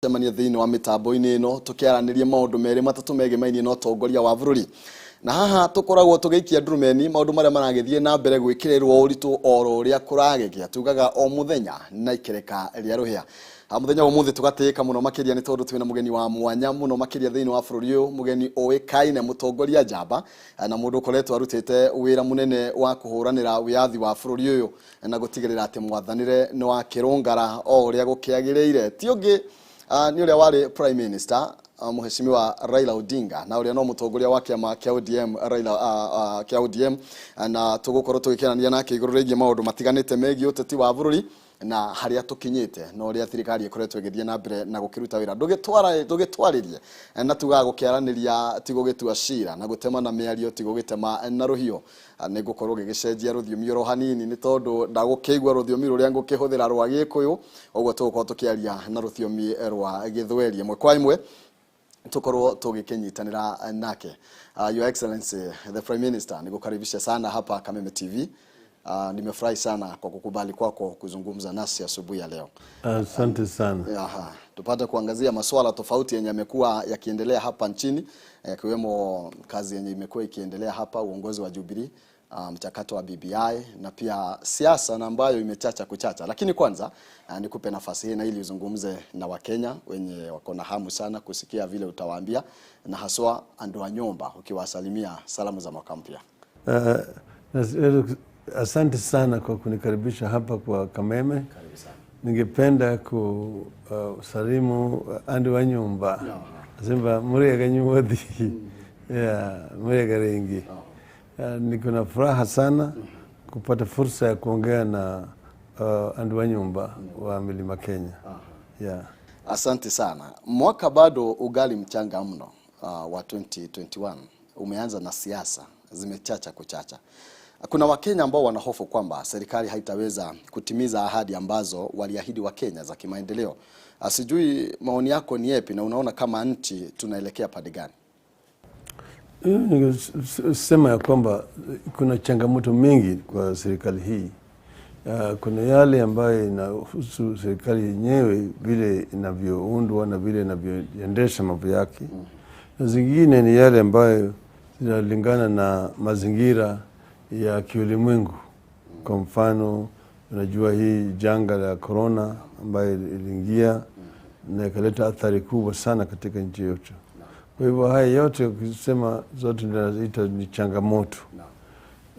Cemania thĩinĩ wa mĩtambo-inĩ ĩno tũkĩaranĩria maũndũ merĩ matatũ megemainie na ũtongoria wa bũrũri, na haha tũkoragwo tũgĩikia ndurumeni maũndũ marĩa maragĩthiĩ na mbere gwĩkĩrĩrwo ũritũ oro ũrĩa kũragĩkĩa, tugaga o mũthenya na ikereka rĩa rũhĩa. Mũthenya wa ũmũthĩ tũgatĩĩka mũno makĩria nĩ tondũ twĩna mũgeni wa mwanya mũno makĩria thĩinĩ wa bũrũri ũyũ, mũgeni ũĩkaine, mũtongoria njamba na mũndũ ũkoretwo arutĩte wĩra mũnene wa kũhũranĩra wĩyathi wa bũrũri ũyũ na gũtigĩrĩra atĩ mwathanĩre nĩ wa kĩrũngara o ũrĩa gũkĩagĩrĩire. Ti ũngĩ nĩ ũrĩa warĩ Prime Minister, Mheshimiwa Raila Odinga, na ũrĩa no mũtongoria wa kĩama kĩa ODM, Raila kĩa ODM, na tũgũkorwo tũgĩkenania nake igũrũ rĩgiĩ maũndũ matiganĩte megiĩ ũteti wa bũrũri na harĩa tũkinyĩte na ũrĩa thirikari ĩkoretwo ĩgĩthiĩ na mbere na gũkĩruta wĩra. Ndũgĩtwarĩrie na tugaga gũkĩaranĩria ti gũgĩtua cira, na gũtema na mĩario ti gũgĩtema na rũhiũ. Nĩ ngũkorwo ngĩgĩcenjia rũthiomi oro hanini nĩ tondũ ndagũkĩigua rũthiomi rũrĩa ngũkĩhũthĩra rwa Gĩkũyũ, ũguo tũgũkorwo tũkĩaria na rũthiomi rwa Gĩthweri ĩmwe kwa ĩmwe tukorwo tũgĩkĩnyitanĩra nake. Your Excellency the Prime Minister, nikukaribisha sana hapa Kameme TV. Nimefurahi sana kwa kukubali kwako kuzungumza nasi asubuhi ya leo. Asante sana. Aha, tupate kuangazia masuala tofauti yenye yamekuwa yakiendelea hapa nchini, yakiwemo kazi yenye imekuwa ikiendelea hapa, uongozi wa Jubilee, mchakato wa BBI na pia siasa na ambayo imechacha kuchacha. Lakini kwanza nikupe nafasi hii na ili uzungumze na Wakenya wenye wako na hamu sana kusikia vile utawaambia, na haswa andu wa nyumba ukiwasalimia salamu za mwaka mpya. Asante sana kwa kunikaribisha hapa kwa Kameme. Karibu sana. Ningependa kusalimu andu wa nyumba simba muriega nyumothi, yeah, muriega ringi. Niko na furaha sana kupata fursa ya kuongea na andu wa nyumba wa Milima Kenya. Yeah. Asante sana. Mwaka bado ugali mchanga mno, wa 2021 umeanza na siasa zimechacha kuchacha. Kuna Wakenya ambao wanahofu kwamba serikali haitaweza kutimiza ahadi ambazo waliahidi Wakenya za kimaendeleo. Sijui maoni yako ni yepi na unaona kama nchi tunaelekea pande gani? Ningesema ya kwamba kuna changamoto mingi kwa serikali hii. Kuna yale ambayo inahusu serikali yenyewe vile inavyoundwa na vile inavyoendesha mambo yake, na zingine ni yale ambayo zinalingana na mazingira ya kiulimwengu. Kwa mfano, unajua hii janga la corona ambayo iliingia na ikaleta athari kubwa sana katika nchi yetu. Kwa hivyo haya yote ukisema zote naita ni changamoto,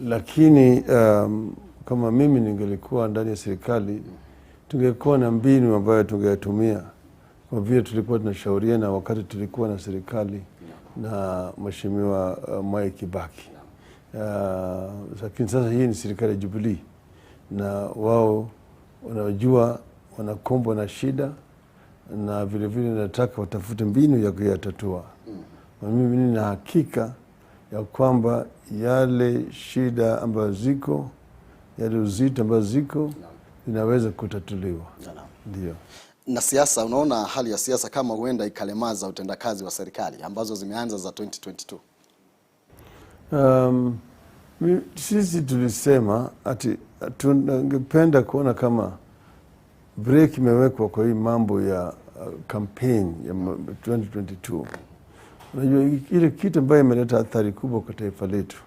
lakini kama mimi ningelikuwa ndani ya serikali tungekuwa na mbinu ambayo tungetumia, kwa vile tulikuwa tunashauriana wakati tulikuwa na serikali na Mheshimiwa Mwai Kibaki. Lakini sasa hii ni serikali ya Jubilee na wao wanajua wanakumbwa na shida na vile vile nataka watafute mbinu ya kuyatatua. Na mimi nina hakika ya kwamba yale shida ambazo ziko, yale uzito ambazo ziko zinaweza kutatuliwa. Ndio. Na siasa, unaona hali ya siasa kama huenda ikalemaza utendakazi wa serikali ambazo zimeanza za 2022? Sisi tulisema ati tungependa kuona kama break imewekwa kwa hii mambo ya campaign ya 2022. Unajua ile kitu ambayo imeleta athari kubwa kwa taifa letu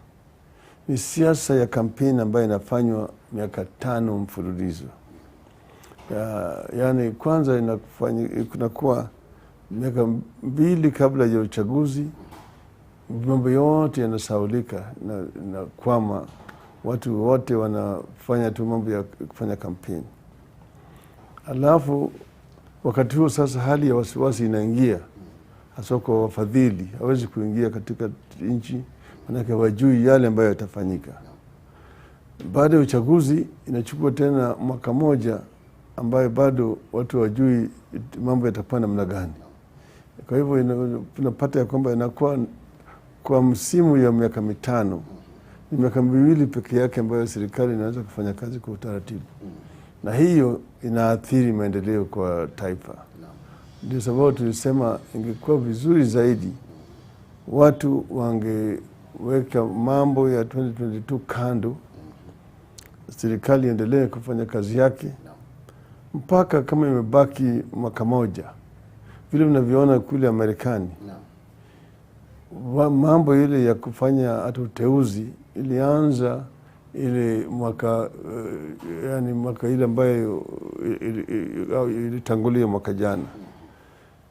ni siasa ya campaign ambayo inafanywa miaka 5 mfululizo. Yani kwanza inakuwa miaka 2 kabla ya uchaguzi, mambo yote yanasahaulika na kwama watu wote wanafanya tu mambo ya kufanya campaign. Alafu wakati huo sasa hali ya wasiwasi inaingia, hasa kwa wafadhili, hawezi kuingia katika nchi manake hawajui yale ambayo yatafanyika. Baada ya uchaguzi inachukua tena mwaka moja ambayo bado watu hawajui mambo yatakuwa namna gani. Kwa hivyo tunapata ya kwamba inakuwa kwa msimu ya miaka 5, ni miaka 2 peke yake ambayo serikali inaweza kufanya kazi kwa utaratibu. Na hiyo inaathiri maendeleo kwa taifa. Ndio sababu tulisema ingekuwa vizuri zaidi watu wangeweka mambo ya 2022 kando, serikali iendelee kufanya kazi yake mpaka kama imebaki mwaka moja. Vile mnavyoona kule Marekani, mambo ile ya kufanya hata uteuzi ilianza ile mwaka, yani mwaka ile ambayo ilitangulia mwaka jana,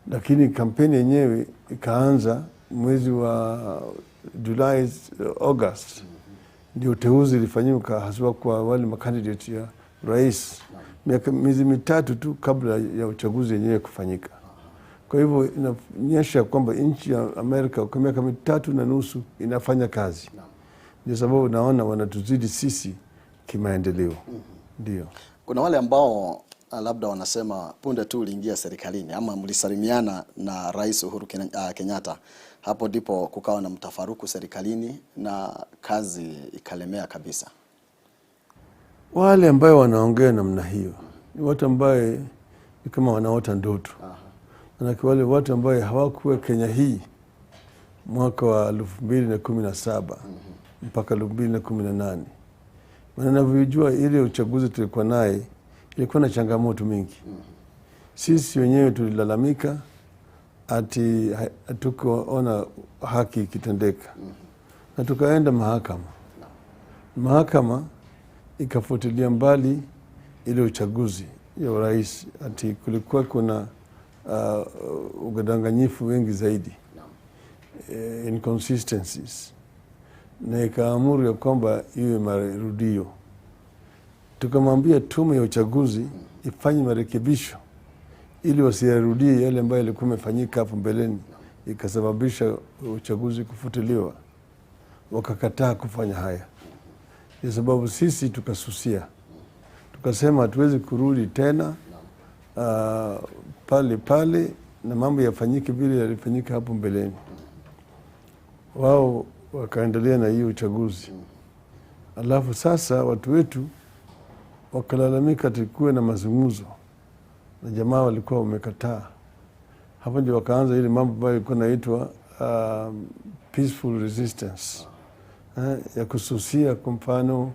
lakini kampeni yenyewe ikaanza mwezi wa Julai, August, ndio uteuzi ilifanyika haswa kwa wale makandidate ya rais, miezi 3 tu kabla ya uchaguzi yenyewe kufanyika. Kwa hivyo inaonyesha kwamba nchi ya Amerika kwa miaka 3.5 inafanya kazi. Ndio sababu naona wanatuzidi sisi kimaendeleo. Ndio. Kuna wale ambao labda wanasema punde tu uliingia serikalini ama mlisalimiana na Rais Uhuru Kenyatta, hapo ndipo kukawa na mtafaruku serikalini na kazi ikalemea kabisa. Wale ambao wanaongea namna hiyo ni watu ambaye ni kama wanaota ndoto. Manake wale watu ambao hawakuwa Kenya hii mwaka wa 2017 mpaka 2018. Maana navyojua ile uchaguzi tulikuwa naye ilikuwa na changamoto mingi. Sisi wenyewe tulilalamika ati hatukuona haki ikitendeka. Na tukaenda mahakama. Mahakama ikafutilia mbali ile uchaguzi ya urais, ati kulikuwa kuna udanganyifu wengi zaidi, inconsistencies, na ikaamuru ya kwamba iwe marudio. Tukamwambia tume ya uchaguzi ifanye marekebisho ili wasirudie yale ambayo yalikuwa yamefanyika hapo mbeleni ikasababisha uchaguzi kufutiliwa. Wakakataa kufanya haya. Kwa sababu sisi tukasusia, tukasema hatuwezi kurudi tena pale pale na mambo yafanyike vile yalifanyika hapo mbeleni. Wao wakaendelea na hiyo uchaguzi. Alafu sasa watu wetu wakalalamika tukuwe na mazungumzo, na jamaa walikuwa wamekataa. Hapo ndio wakaanza ile mambo ambayo ilikuwa inaitwa peaceful resistance, ya kususia kwa mfano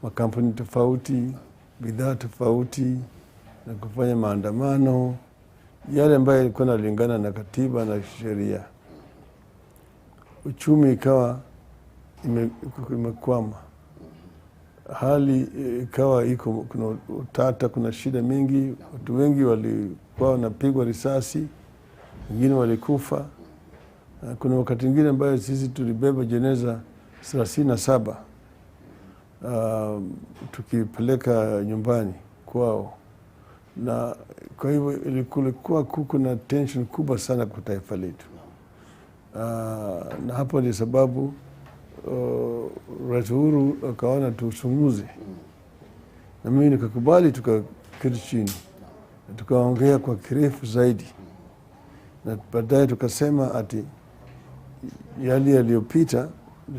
makampuni tofauti, bidhaa tofauti, na kufanya maandamano yale ambayo yalikuwa yanalingana na katiba na sheria. Uchumi ikawa imekwama, hali ikawa iko, kuna utata, kuna shida mingi. Watu wengi walikuwa wanapigwa risasi, wengine walikufa. Kuna wakati mwingine ambayo sisi tulibeba jeneza 37 tukipeleka nyumbani kwao. Na kwa hivyo kulikuwa kuko na tension kubwa sana kwa taifa letu. Na hapo ni sababu Rais Uhuru akaona tuzungumze. Na mimi nikakubali, tukaketi chini tukaongea kwa kirefu zaidi. Na baadaye tukasema ati yale yaliyopita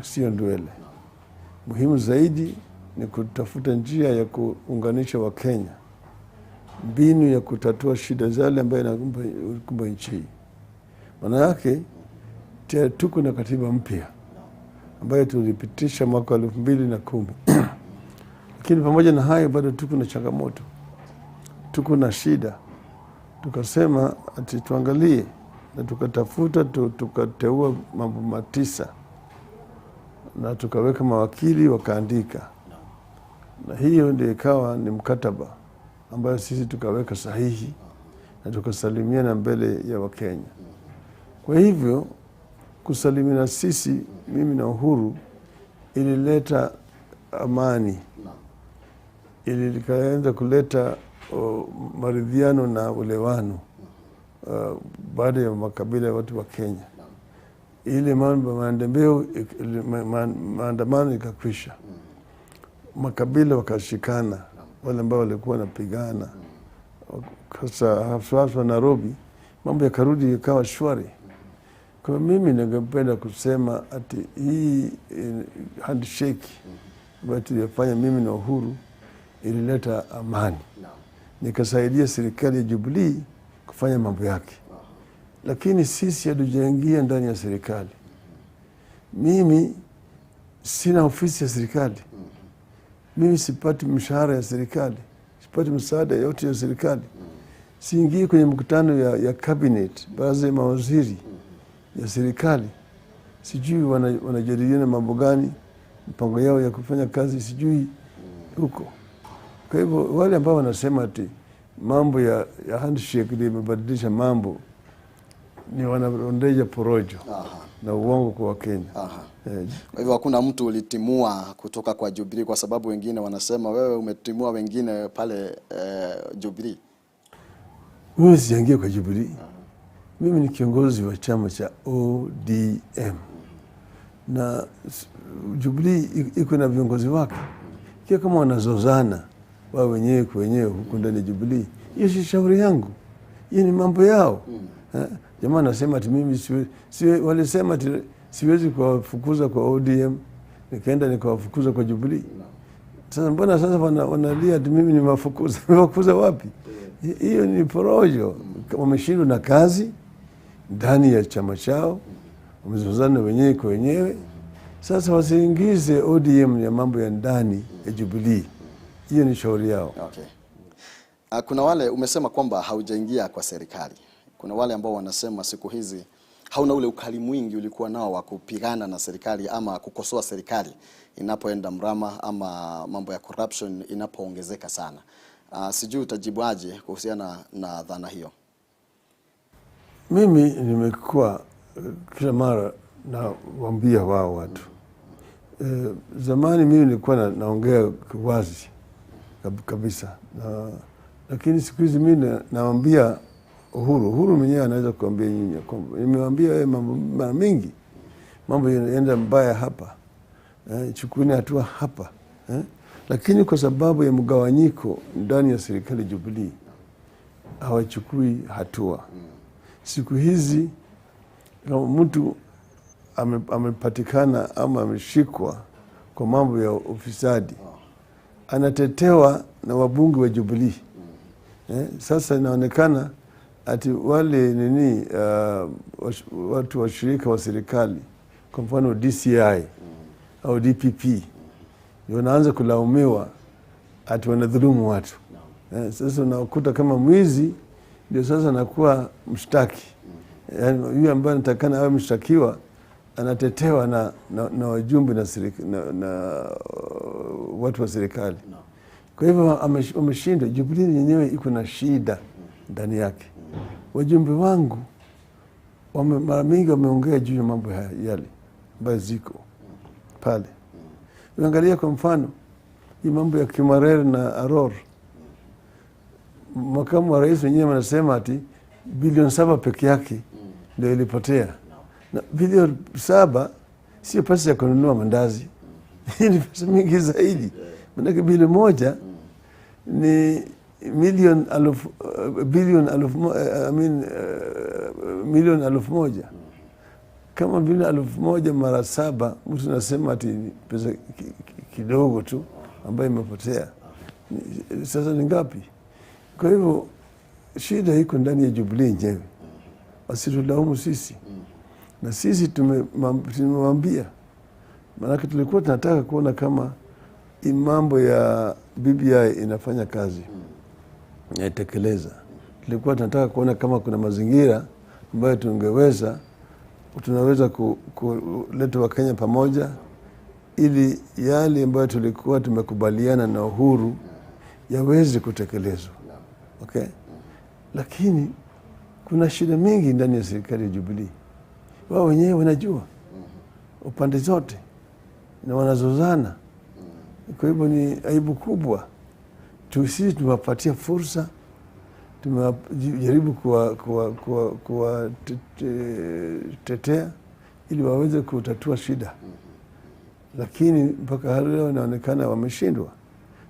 sio ndwele. Muhimu zaidi ni kutafuta njia ya kuunganisha Wakenya, mbinu ya kutatua shida zale ambayo inakumba nchi hii. Maana yake tuko na katiba mpya ambayo tulipitisha mwaka 2010. Lakini pamoja na hayo bado tuko na changamoto, tuko na shida. Tukasema ati tuangalie, na tukatafuta, tukateua mambo 9 na tukaweka mawakili wakaandika. Na hiyo ndio ikawa ni mkataba ambayo sisi tukaweka sahihi na tukasalimiana mbele ya Wakenya. Kwa hivyo kusalimiana sisi, mimi na Uhuru, ilileta amani, ilikaanza kuleta maridhiano na ulewano baada ya makabila ya watu wa Kenya. Ile mambo maandamano ikakwisha, makabila wakashikana, wale ambao walikuwa wanapigana. Sasa haswa Nairobi mambo yakarudi yakawa shwari. Kwa mimi ningependa kusema ati hii handshake ambayo tulifanya mimi na Uhuru ilileta amani. Nikasaidia serikali ya Jubilee kufanya mambo yake. Lakini sisi hatujaingia ndani ya serikali. Mimi sina ofisi ya serikali. Mimi sipati mshahara ya serikali, sipati msaada yote ya serikali. Siingii kwenye mkutano ya cabinet, baraza ya mawaziri ya serikali, sijui wanajadiliana mambo gani, mpango yao ya kufanya kazi sijui huko. Kwa hivyo wale ambao wanasema ati mambo ya handshake ndio imebadilisha mambo ni wanaondeja porojo na uongo kwa Wakenya. Kwa hivyo hakuna mtu ulitimua kutoka kwa Jubilee, kwa sababu wengine wanasema wewe umetimua wengine pale Jubilee. Mimi sijaingia kwa Jubilee. Mimi ni kiongozi wa chama cha ODM na Jubilee iko na viongozi wake. Ikiwa kama wanazozana wao wenyewe kwa wenyewe huku ndani ya Jubilee, hiyo si shauri yangu, hiyo ni mambo yao. Jamaa anasema ati mimi walisema ati siwezi kuwafukuza kwa ODM, nikaenda nikawafukuza kwa Jubilee. Sasa mbona sasa wanalia ati mimi nimewafukuza? Nimewafukuza wapi? Hiyo ni porojo. Wameshindwa na kazi ndani ya chama chao, wamezozana wenyewe kwa wenyewe. Sasa wasiingize ODM ya mambo ya ndani ya Jubilee, hiyo ni shauri yao. Okay. Kuna wale umesema kwamba haujaingia kwa serikali. Kuna wale ambao wanasema siku hizi hauna ule ukali mwingi ulikuwa nao wa kupigana na serikali ama kukosoa serikali inapoenda mrama ama mambo ya corruption inapoongezeka sana. Sijui utajibuaje kuhusiana na dhana hiyo? Mimi nimekuwa kila mara nawaambia wao watu. Zamani mimi nilikuwa naongea wazi kabisa. Lakini siku hizi mimi nawaambia Uhuru. Uhuru mwenyewe anaweza kuambia nyinyi kwamba nimewaambia wewe mambo mara mingi, mambo yanaenda mbaya hapa, chukueni hatua hapa. Lakini kwa sababu ya mgawanyiko ndani ya serikali Jubilee hawachukui hatua. Siku hizi kama mtu amepatikana ama ameshikwa kwa mambo ya ufisadi, anatetewa na wabunge wa Jubilee. Sasa inaonekana ati wale watu washirika wa serikali, kwa mfano DCI au DPP, wanaanza kulaumiwa ati wanadhulumu watu. Sasa unakuta kama mwizi ndio sasa anakuwa mshtaki. Yaani yule ambaye anatakana awe mshtakiwa anatetewa na wajumbe na watu wa serikali. Kwa hivyo ameshindwa. Jubilee yenyewe iko na shida ndani yake. Wajumbe wangu mara mingi wameongea juu ya mambo yale ambayo ziko pale. Uangalia kwa mfano hii mambo ya Kimarere na Aror. Makamu wa rais wenyewe anasema ati bilioni 7 peke yake ndio ilipotea. Na bilioni 7 sio pesa ya kununua mandazi. Ni pesa mingi zaidi. Maana bilioni 1 ni milioni elfu, bilioni elfu, I mean, milioni 1,000. Kama bilioni 1,000 mara 7, mtu anasema ati pesa kidogo tu ambayo imepotea. Sasa ni ngapi? Kwa hivyo shida iko ndani ya Jubilee yenyewe. Wasitulaumu sisi. Na sisi tumemwambia. Maana tulikuwa tunataka kuona kama mambo ya BBI inafanya kazi, inatekeleza. Tulikuwa tunataka kuona kama kuna mazingira ambayo tunaweza kuleta Wakenya pamoja ili yale ambayo tulikuwa tumekubaliana na Uhuru yaweze kutekelezwa. Okay? Lakini kuna shida mingi ndani ya serikali ya Jubilee. Wao wenyewe wanajua upande zote na wanazozana. Kwa hivyo ni aibu kubwa. Sisi tumewapatia fursa, tumejaribu kuwatetea ili waweze kutatua shida. Lakini mpaka leo inaonekana wameshindwa.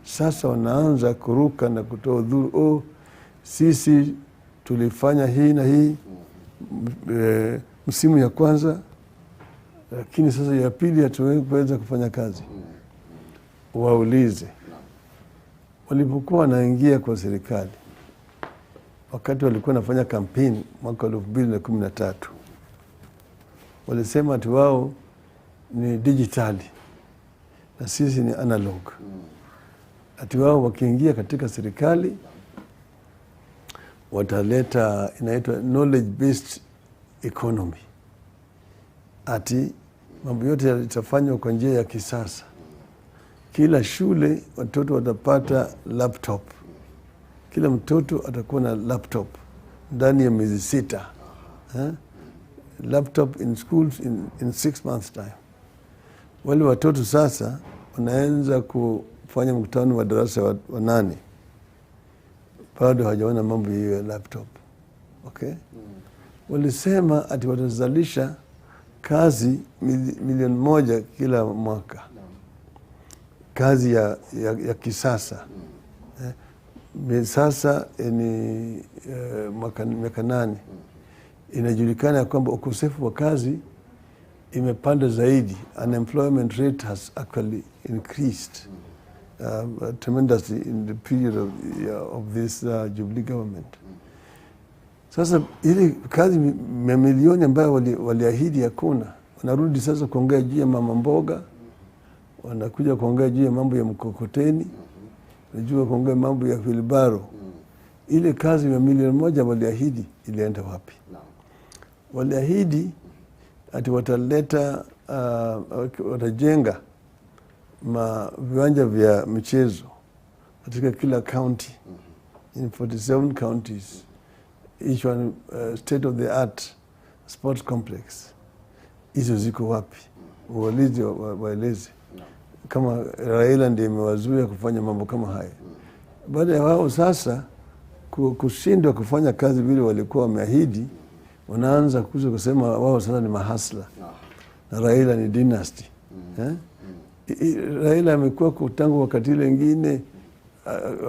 Sasa wanaanza kuruka na kutoa udhuru. Oh, sisi tulifanya hii na hii msimu ya kwanza, lakini sasa ya pili hatuwezi kufanya kazi. Waulize walipokuwa wanaingia kwa serikali, wakati walikuwa wanafanya kampeni mwaka 2013, walisema ati wao ni digitali na sisi ni analog. Ati wao wakiingia katika serikali wataleta inaitwa knowledge based economy, ati mambo yote yatafanywa kwa njia ya kisasa. Kila shule watoto watapata laptop, kila mtoto atakuwa na laptop ndani ya miezi 6, eh? Laptop in schools in 6 months time. Wale watoto sasa wanaanza kufanya mkutano wa darasa wa 8, bado hawajaona mambo hiyo ya laptop. Okay? Walisema ati watazalisha kazi milioni 1 kila mwaka, kazi ya kisasa. Sasa ni miaka 8 inajulikana ya kwamba ukosefu wa kazi imepanda zaidi. Unemployment rate has actually increased tremendously in the period of this Jubilee government. Sasa ili kazi mamilioni ambayo waliahidi hakuna, wanarudi sasa kuongea juu ya mama mboga, wanakuja kuongea juu ya mambo ya mkokoteni, najua kuongea mambo ya wheelbarrow. Ile kazi ya milioni 1 waliahidi ilienda wapi? Waliahidi ati wataleta watajenga ma viwanja vya michezo katika kila county, in 47 counties, each one state of the art sports complex. Hizo ziko wapi? Waulize waeleze kama Raila ndiye imewazuia kufanya mambo kama haya. Baada ya wao sasa kushindwa kufanya kazi vile walikuwa wameahidi, wanaanza kuja kusema wao sasa ni mahustler na Raila ni dynasty. Eh? Raila amekuwa tangu wakati ile ingine,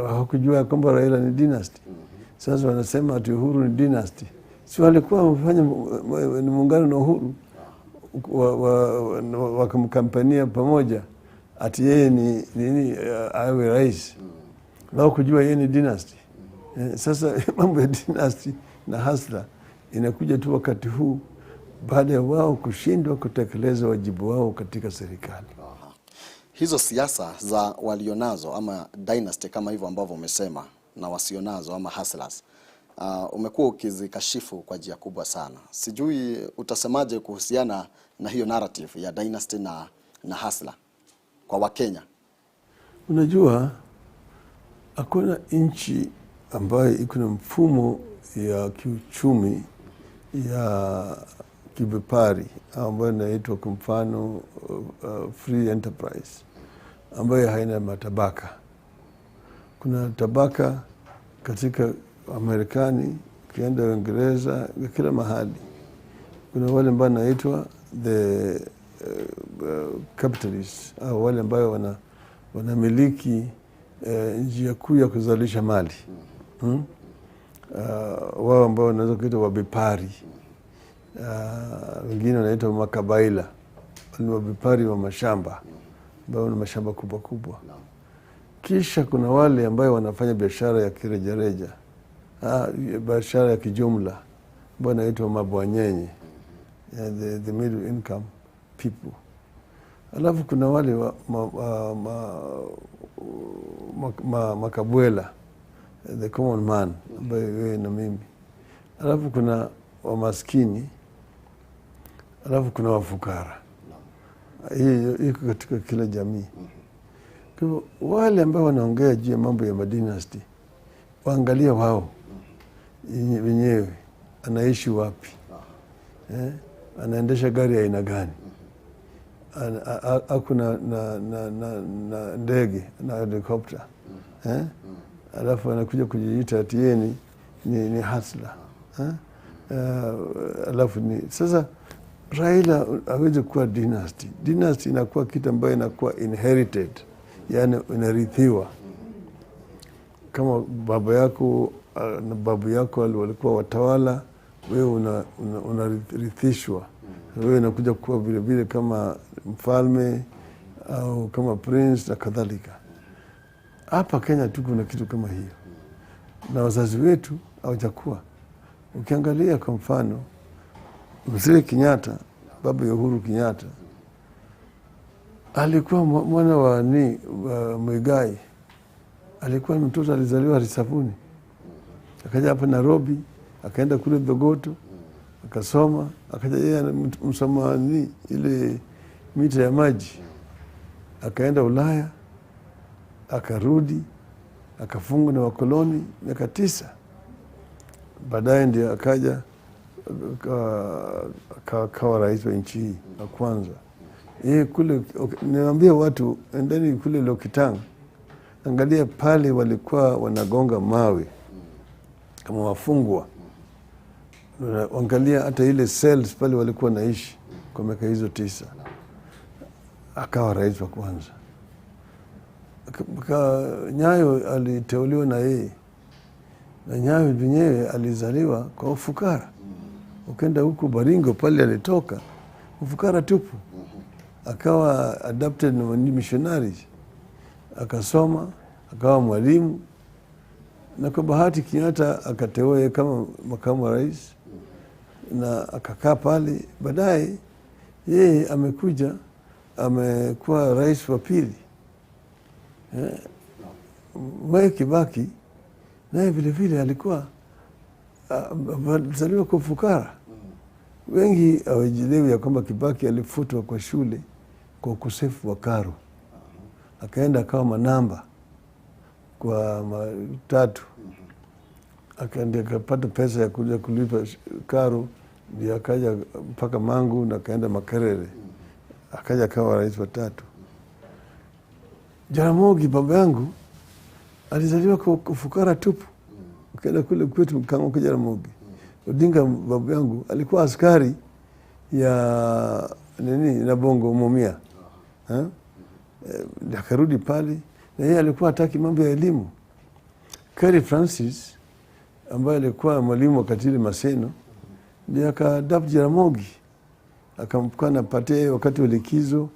hawakujua kwamba Raila ni dynasty. Sasa wanasema ati Uhuru ni dynasty. Si walikuwa wamefanya ni muungano na Uhuru, wakamkampania pamoja ati yeye ni nini, awe rais, wao kujua yeye ni dynasty. Sasa mambo ya dynasty na hustler inakuja tu wakati huu baada ya wao kushindwa kutekeleza wajibu wao katika serikali. Hizo siasa za walionazo ama dynasty kama hivyo ambavyo umesema na wasionazo ama hustlers, umekuwa ukizikashifu kwa njia kubwa sana. Sijui utasemaje kuhusiana na hiyo narrative ya dynasty na hustler kwa Wakenya? Unajua, hakuna nchi ambayo iko na mfumo ya kiuchumi ya kibepari ambayo inaitwa kwa mfano free enterprise ambayo haina matabaka. Kuna tabaka katika Marekani, ukienda Uingereza, kila mahali kuna wale ambao wanaitwa the capitalists au wale ambayo wanamiliki njia kuu ya kuzalisha mali, Wao ambao wanaweza kuitwa wabepari, wengine wanaitwa makabaila, ni wabepari wa mashamba ambao ni mashamba kubwa kubwa. Kisha kuna wale ambayo wanafanya biashara ya kirejareja, biashara ya kijumla ambayo inaitwa mabwanyenye, the middle income people. Alafu kuna wale wa, ma, ma, ma, ma, ma, makabwela, the common man ambayo wewe na mimi. Alafu kuna wamaskini, alafu kuna wafukara. Hii iko katika kila jamii. Kwa hivyo wale ambao wanaongea juu ya mambo ya madynasty waangalie wao wenyewe, anaishi wapi, eh? Anaendesha gari ya aina gani, ako na ndege na helicopter, eh? Alafu anakuja kujiita ati yeye ni hustler, eh? Alafu ni sasa Raila hawezi kuwa dynasty. Dynasty inakuwa kitu ambayo inakuwa inherited, yani inarithiwa. Kama baba yako na babu yako walikuwa watawala, wewe unarithishwa, wewe unakuja kuwa vile vile kama mfalme au kama prince na kadhalika. Hapa Kenya tu kuna kitu kama hiyo, na wazazi wetu hawajakuwa. Ukiangalia kwa mfano Mzee Kenyatta, baba ya Uhuru Kenyatta, alikuwa mwana wa ni wa Muigai, alikuwa ni mtoto alizaliwa Risavuni. Akaja hapa Nairobi, akaenda kule Thogoto, akasoma, akaja yeye msoma ni ile mita ya maji, akaenda Ulaya, akarudi, akafungwa na wakoloni miaka 9. Baadaye ndio akaja akawa rais wa nchi hii wa kwanza. Yeye kule, niwaambia watu, endeni kule Lokitang, angalia pale walikuwa wanagonga mawe kama wafungwa. Angalia hata ile cells pale walikuwa naishi kwa miaka hizo 9. Akawa rais wa kwanza. Nyayo aliteuliwa na yeye, na Nyayo mwenyewe alizaliwa kwa ufukara. Ukaenda huko Baringo pale alitoka ufukara tupu, akawa adopted na missionaries, akasoma, akawa mwalimu, na kwa bahati Kenyatta akateua yeye kama makamu wa rais na akakaa pale. Baadaye yeye amekuja amekuwa rais wa pili. Mwai Kibaki naye vile vile alikuwa alizaliwa kwa ufukara. Wengi hawajielewi ya kwamba Kibaki alifutwa kwa shule kwa ukosefu wa karo, akaenda akawa manamba kwa matatu, akaenda akapata pesa ya kuja kulipa karo, ndio akaja mpaka Mangu na akaenda Makerere, akaja akawa rais wa tatu. Jaramogi baba yangu alizaliwa kwa ufukara tupu. Ukaenda kule kwetu kama kwa Jaramogi Odinga, babu yangu alikuwa askari ya nini na Bongo Mumia. Akarudi pale na yeye alikuwa hataki mambo ya elimu. Kerry Francis ambaye alikuwa mwalimu wakati ile Maseno ndiye akaadapt Jaramogi, akamkuwa anapatia wakati wa likizo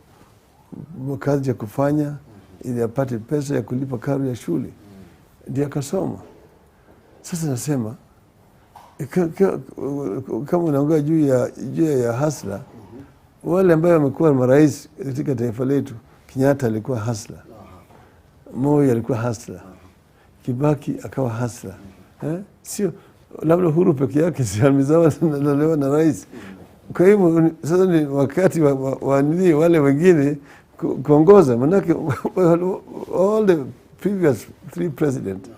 kazi ya kufanya ili apate pesa ya kulipa karo ya shule, ndiye akasoma. Sasa nasema kama unaongea juu ya hustler, wale ambao wamekuwa marais katika taifa letu, Kenyatta alikuwa hustler, Moi alikuwa hustler, Kibaki akawa hustler. Sio labda Uhuru peke yake si amezawa na rais. Kwa hivyo sasa ni wakati wa nini wale wengine kuongoza, manake all the previous 3 president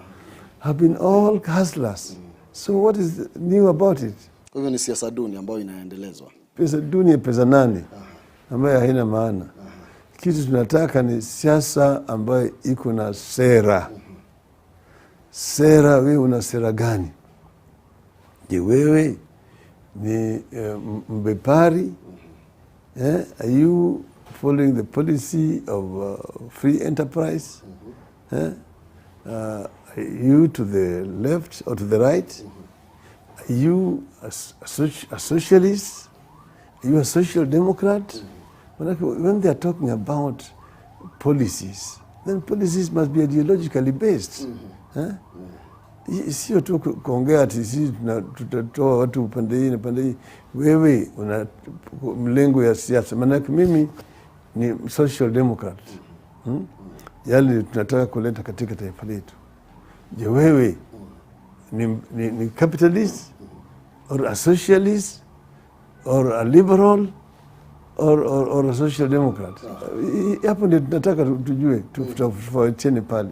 have been all hustlers. So what is new about it? Kwa hivyo ni siasa duni ambayo inaendelezwa. Pesa duni ya pesa nane ambayo haina maana. Kitu tunataka ni siasa ambayo iko na sera. Sera, wewe una sera gani? Je, wewe ni mbepari? Are you following the policy of free enterprise? Are you to the left or to the right? Are you a socialist? Are you a social democrat? When they are talking about policies, then policies must be ideologically based. Sio tu kuongea ati sisi tutatoa watu upande hii na pande hii. Wewe una mlengo ya siasa. Maanake mimi ni social democrat. Yale tunataka kuleta katika taifa letu. Je, wewe ni capitalist or a socialist or a liberal or a social democrat? Hapo ndio tunataka tujue, tutofautiane pale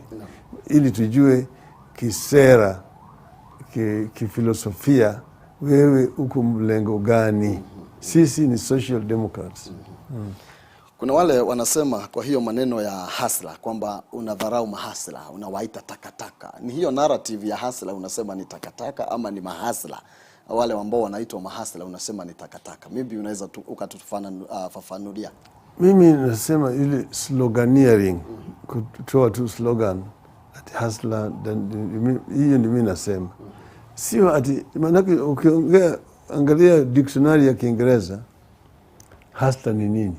ili tujue kisera, kifilosofia wewe uko mlengo gani. Sisi ni social democrats. Kuna wale wanasema kwa hiyo maneno ya hustler kwamba unadharau mahasla, unawaita takataka. Ni hiyo narrative ya hustler unasema ni takataka ama ni mahasla? Wale ambao wanaitwa mahasla unasema ni takataka. Maybe unaweza ukatufafanulia. Mimi nasema ile sloganeering, kutoa tu slogan ati hustler, hiyo ndio mimi nasema. Sio ati, maanake ukiongea, angalia dictionary ya Kiingereza, hustler ni nini?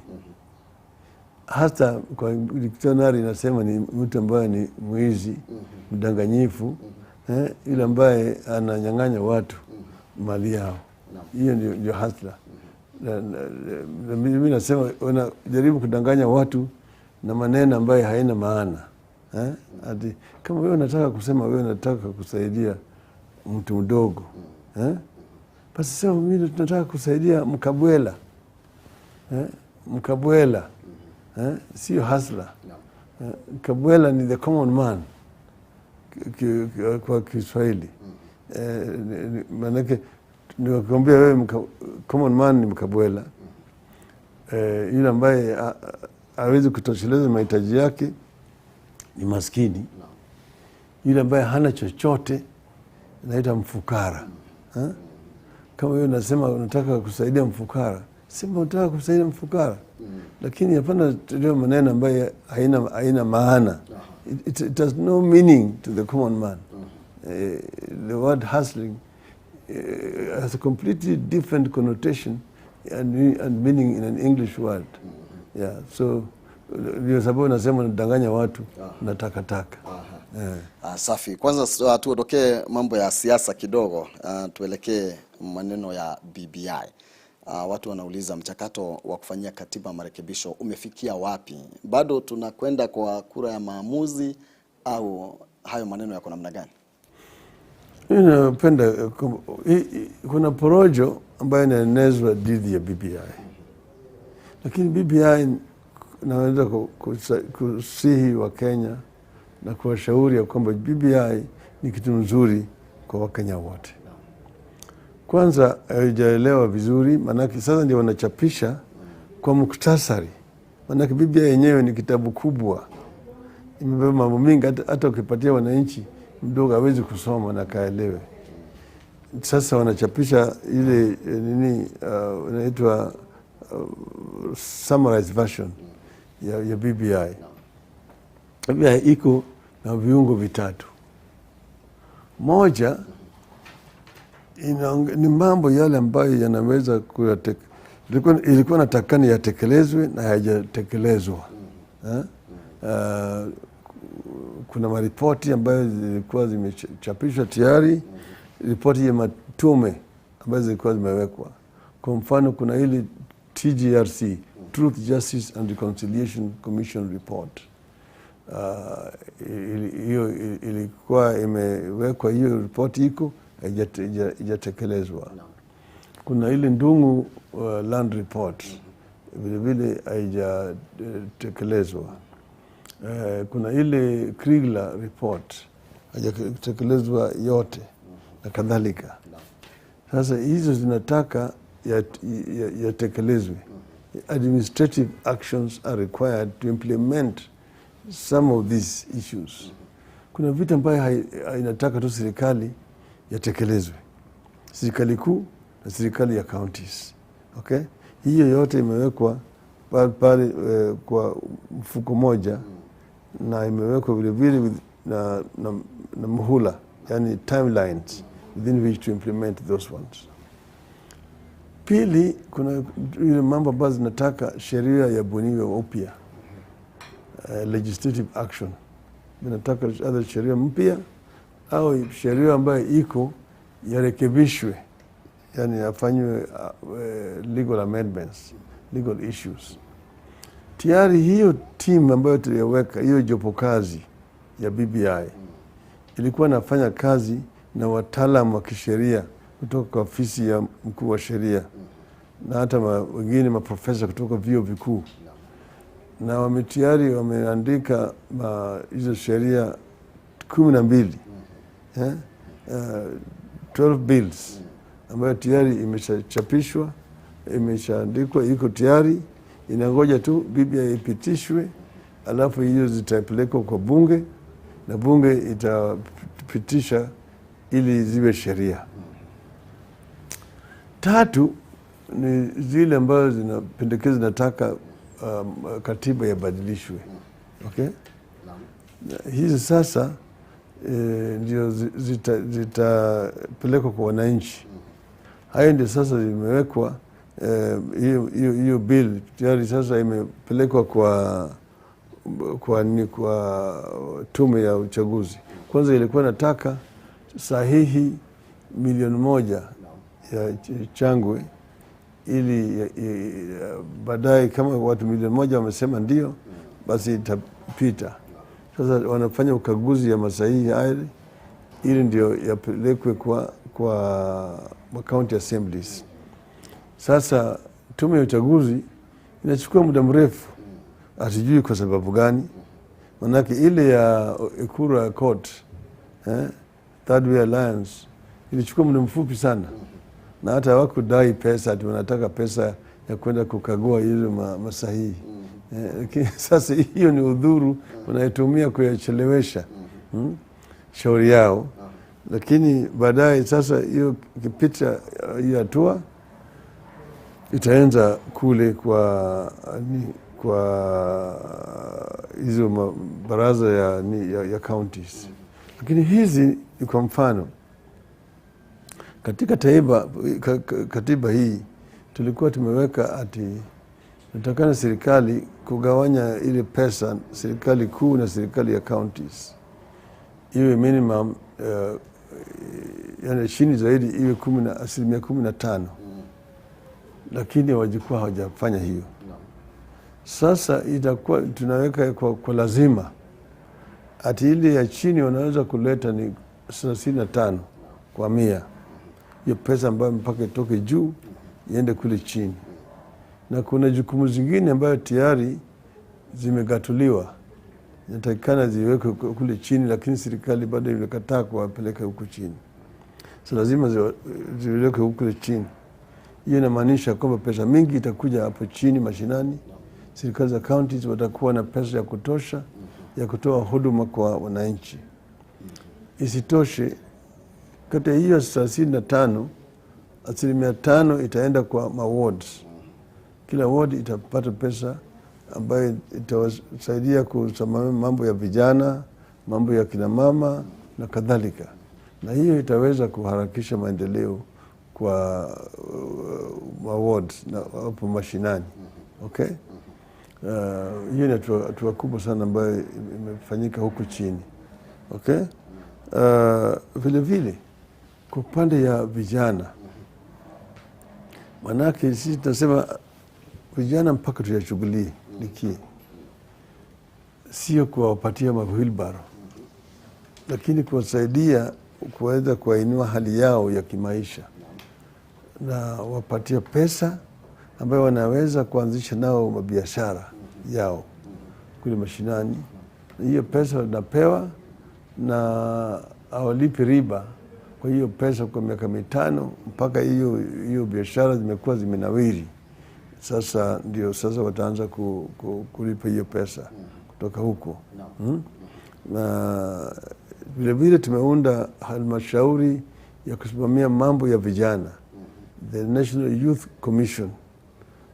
Hata kwa dictionary inasema ni mtu ambaye ni mwizi, mdanganyifu, yule ambaye ananyang'anya watu mali yao. Hiyo ndio hustler. Na mimi nasema unajaribu kudanganya watu na maneno ambayo haina maana. Ati kama wewe unataka kusema wewe unataka kusaidia mtu mdogo, eh? Basi sema mimi tunataka kusaidia mkabwela, eh? Mkabwela, eh? Sio hustler. Eh, mkabwela ni the common man kwa Kiswahili. Eh, maanake niwakwambia wewe common man ni mkabwela, eh, yule ambaye hawezi kutosheleza mahitaji yake ni maskini. Yule ambaye hana chochote naita mfukara, ha? Kama wewe unasema unataka kusaidia mfukara, sema unataka kusaidia mfukara, lakini hapana tulio maneno ambayo haina maana. It has no meaning to the common man. The word hustling has a completely different connotation and meaning in an English word. Yeah, so ndio sababu nasema nadanganya watu na takataka. Eh. Ah, safi. Kwanza tuondokee mambo ya siasa kidogo, tuelekee maneno ya BBI. Watu wanauliza mchakato wa kufanyia katiba marekebisho umefikia wapi? Bado tunakwenda kwa kura ya maamuzi au hayo maneno yako namna gani? Mimi napenda kuna porojo ambayo inaenezwa dhidi ya BBI, lakini BBI naweza kusihi Wakenya na kuwashauri ya kwamba BBI ni kitu nzuri kwa Wakenya wote. Kwanza haijaelewa vizuri, maanake sasa ndio wanachapisha kwa muktasari, maanake BBI yenyewe ni kitabu kubwa, imebeba mambo mingi, hata ukipatia wananchi mdogo hawezi kusoma na kaelewe. Sasa wanachapisha ile nini inaitwa summarized version ya BBI. BBI iko na viungo vitatu. Moja ni mambo yale ambayo yanaweza ilikuwa natakani yatekelezwe na hayajatekelezwa. Eh? Kuna maripoti ambayo zilikuwa zimechapishwa tayari, ripoti ya matume ambazo zilikuwa zimewekwa. Kwa mfano kuna ile TJRC, Truth, Justice and Reconciliation Commission report. Hiyo ilikuwa imewekwa, hiyo ripoti iko haijatekelezwa. Kuna ile Ndung'u land report vilevile haijatekelezwa. Kuna ile Kriegler report haijatekelezwa yote na kadhalika. Sasa hizo zinataka yatekelezwe. Administrative actions are required to implement some of these issues. Kuna vitu ambayo inataka tu serikali yatekelezwe, serikali kuu na serikali ya counties. Okay? Hiyo yote imewekwa pale pale kwa mfuko moja na imewekwa vile vile na muhula, yani timelines within which to implement those ones. Pili, kuna ile mambo ambazo zinataka sheria yabuniwe upya, legislative action inataka either sheria mpya au sheria ambayo iko yarekebishwe, yani yafanywe legal amendments, legal issues. Tayari hiyo team ambayo tuliyoweka, hiyo jopo kazi ya BBI ilikuwa nafanya kazi na wataalam wa kisheria kutoka kwa ofisi ya mkuu wa sheria na hata wengine maprofesa kutoka vyuo vikuu, na wametayari wameandika hizo sheria 12, eh? 12 bills ambayo tayari imeshachapishwa, imeshaandikwa, iko tayari, inangoja tu BBI ipitishwe, alafu hiyo zitapelekwa kwa bunge na bunge itapitisha ili ziwe sheria. Tatu ni zile ambazo zinapendekeza zinataka katiba yabadilishwe. Okay? Hizi sasa ndio zitapelekwa kwa wananchi. Hayo ndio sasa zimewekwa hiyo bill tayari sasa imepelekwa kwa tume ya uchaguzi. Kwanza ilikuwa nataka sahihi 1 milioni ya changwe ili baadaye kama watu 1 milioni wamesema ndio, basi itapita. Sasa wanafanya ukaguzi ya masahihi hayo. ili ndio yapelekwe kwa county assemblies. Sasa tume ya uchaguzi inachukua muda mrefu, hatujui kwa sababu gani. Manake ile ya Ekuru Aukot, Third Way Alliance ilichukua muda mfupi sana, na hata hawakudai pesa ati wanataka pesa ya kwenda kukagua hizo masahihi. Lakini sasa hiyo ni udhuru wanayotumia kuyachelewesha shauri yao. Lakini baadaye sasa hiyo ikipita hiyo hatua itaanza kule kwa hizo baraza ya counties. Lakini hizi kwa mfano katika katiba hii tulikuwa tumeweka ati tunatakana serikali kugawanya ile pesa, serikali kuu na serikali ya counties, iwe minimum, yani chini zaidi iwe 15%, lakini wajikuwa hawajafanya hiyo. Sasa itakuwa tunaweka kwa lazima ati ile ya chini wanaweza kuleta ni 35 kwa 100, hiyo pesa ambayo mpaka itoke juu iende kule chini. Na kuna jukumu zingine ambayo tayari zimegatuliwa, inatakikana ziwekwe kule chini, lakini serikali bado imekataa kuwapeleka huku chini. So lazima ziwekwe huku chini. Hiyo inamaanisha kwamba pesa mingi itakuja hapo chini mashinani. Serikali za counties watakuwa na pesa ya kutosha ya kutoa huduma kwa wananchi. Isitoshe, kati ya hiyo 35, 5% itaenda kwa ma-wards. Kila ward itapata pesa ambayo itawasaidia kusimamia mambo ya vijana, mambo ya kina mama na kadhalika. Na hiyo itaweza kuharakisha maendeleo kwa ma-wards na hapo mashinani. Okay? Hiyo ni hatua kubwa sana ambayo imefanyika huku chini. Okay? Vile vile kwa upande ya vijana, manake sisi tunasema vijana mpaka tuyashughulikie, sio kuwapatia mawheelbarrow, lakini kuwasaidia kuweza kuwainua hali yao ya kimaisha na wapatia pesa ambayo wanaweza kuanzisha nao mabiashara yao kule mashinani. Hiyo pesa wanapewa na hawalipi riba kwa hiyo pesa kwa miaka 5 mpaka hiyo biashara zimekuwa zimenawiri. Sasa ndio sasa wataanza kulipa hiyo pesa kutoka huko. Na vile vile tumeunda halmashauri ya kusimamia mambo ya vijana, the National Youth Commission,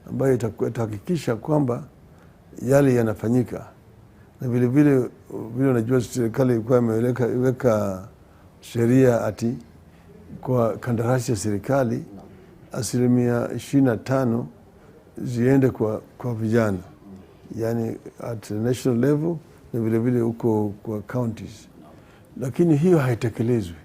ambayo itahakikisha kwamba yale yanafanyika. Na vile vile vile unajua serikali ilikuwa imeweka sheria ati kwa kandarasi ya serikali 25% ziende kwa vijana, yani at the national level na vile vile huko kwa counties, lakini hiyo haitekelezwi.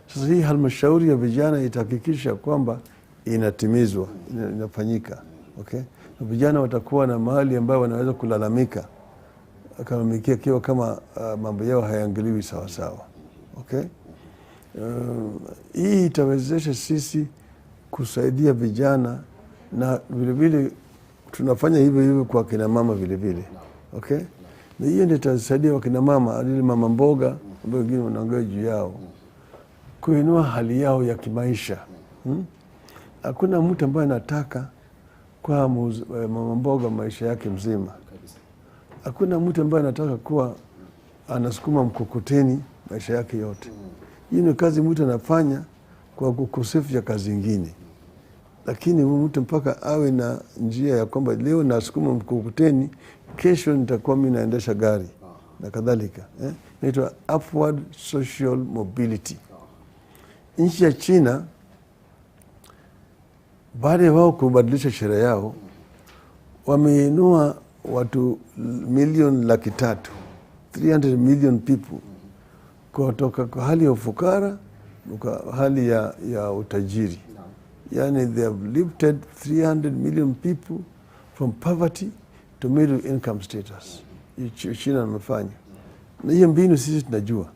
Sasa hii halmashauri ya vijana itahakikisha kwamba inatimizwa, inafanyika. Okay? Na vijana watakuwa na mahali ambayo wanaweza kulalamika kama kiwa kama mambo yao hayaangaliwi sawa sawa. Okay? Hii itawezesha sisi kusaidia vijana, na vile vile tunafanya hivyo hivyo kwa kina mama vile vile. Okay? Na hiyo ndio itasaidia wakina mama, ile mama mboga ambao wengine wanaongea juu yao, kuinua hali yao ya kimaisha. Hakuna mtu ambaye anataka kuwa mama mboga maisha yake mzima. Hakuna mtu ambaye anataka kuwa anasukuma mkokoteni maisha yake yote. Hii ni kazi mtu anafanya kwa ukosefu ya kazi nyingine. Lakini huyu mtu mpaka awe na njia ya kwamba leo nasukuma mkokoteni, kesho nitakuwa mimi naendesha gari na kadhalika. Inaitwa upward social mobility. Nchi ya China, baada ya wao kubadilisha sheria yao, wameinua watu milioni 300, 300 million people, kutoka kwa hali ya ufukara kwa hali ya utajiri. Yani they have lifted 300 million people from poverty to middle income status. China wamefanya. Na hiyo mbinu sisi tunajua.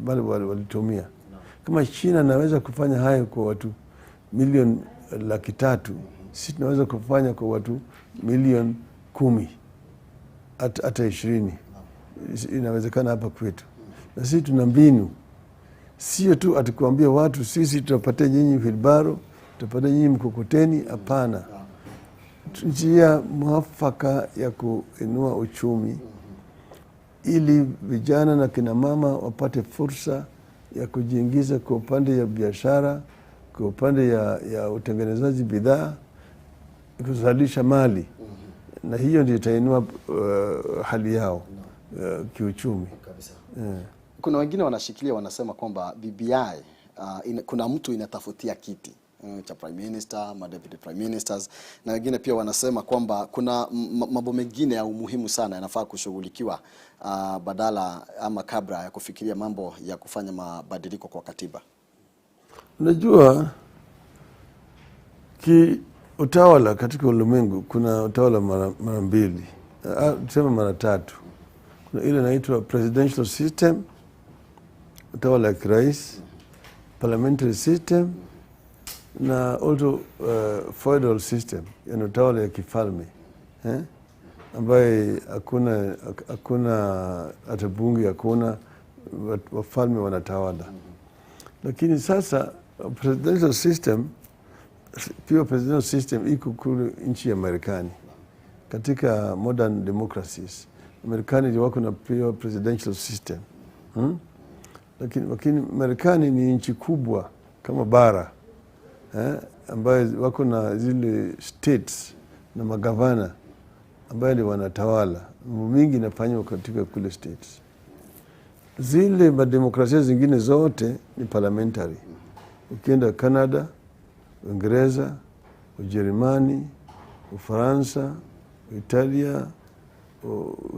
bali walitumia. Kama China naweza kufanya hayo kwa watu milioni 300,000, sisi tunaweza kufanya kwa watu milioni 10 hata 20. Inawezekana hapa kwetu. Na sisi tuna mbinu, sio tu atikuambia watu sisi tutapatia nyinyi wheelbarrow, tutapatia nyinyi mkokoteni. Hapana, njia mwafaka ya kuinua uchumi ili vijana na kina mama wapate fursa ya kujiingiza kwa upande ya biashara, kwa upande ya utengenezaji bidhaa, kuzalisha mali, na hiyo ndio itainua hali yao kiuchumi kabisa. Kuna wengine wanashikilia, wanasema kwamba BBI kuna mtu inatafutia kiti cha prime minister, ma deputy prime ministers, na wengine pia wanasema kwamba kuna mambo mengine ya umuhimu sana yanafaa kushughulikiwa badala ama kabla ya kufikiria mambo ya kufanya mabadiliko kwa katiba. Unajua, ki utawala katika ulimwengu kuna utawala mara mbili, tuseme mara tatu. Kuna ile inaitwa presidential system, utawala wa kirais, parliamentary system na also feudal system, yani utawala ya kifalme, eh? Ambaye hakuna hata bunge, hakuna, wafalme wanatawala. Lakini sasa presidential system, pure presidential system iko kule nchi ya Marekani. Katika modern democracies, Marekani ndio wako na pure presidential system, Lakini Marekani ni nchi kubwa kama bara, ambayo wako na zile states na magavana ambayo ni wanatawala. Mambo mingi inafanywa katika kule states. Zile mademokrasia zingine zote ni parliamentary. Ukienda Canada, Uingereza, Ujerumani, Ufaransa, Italia,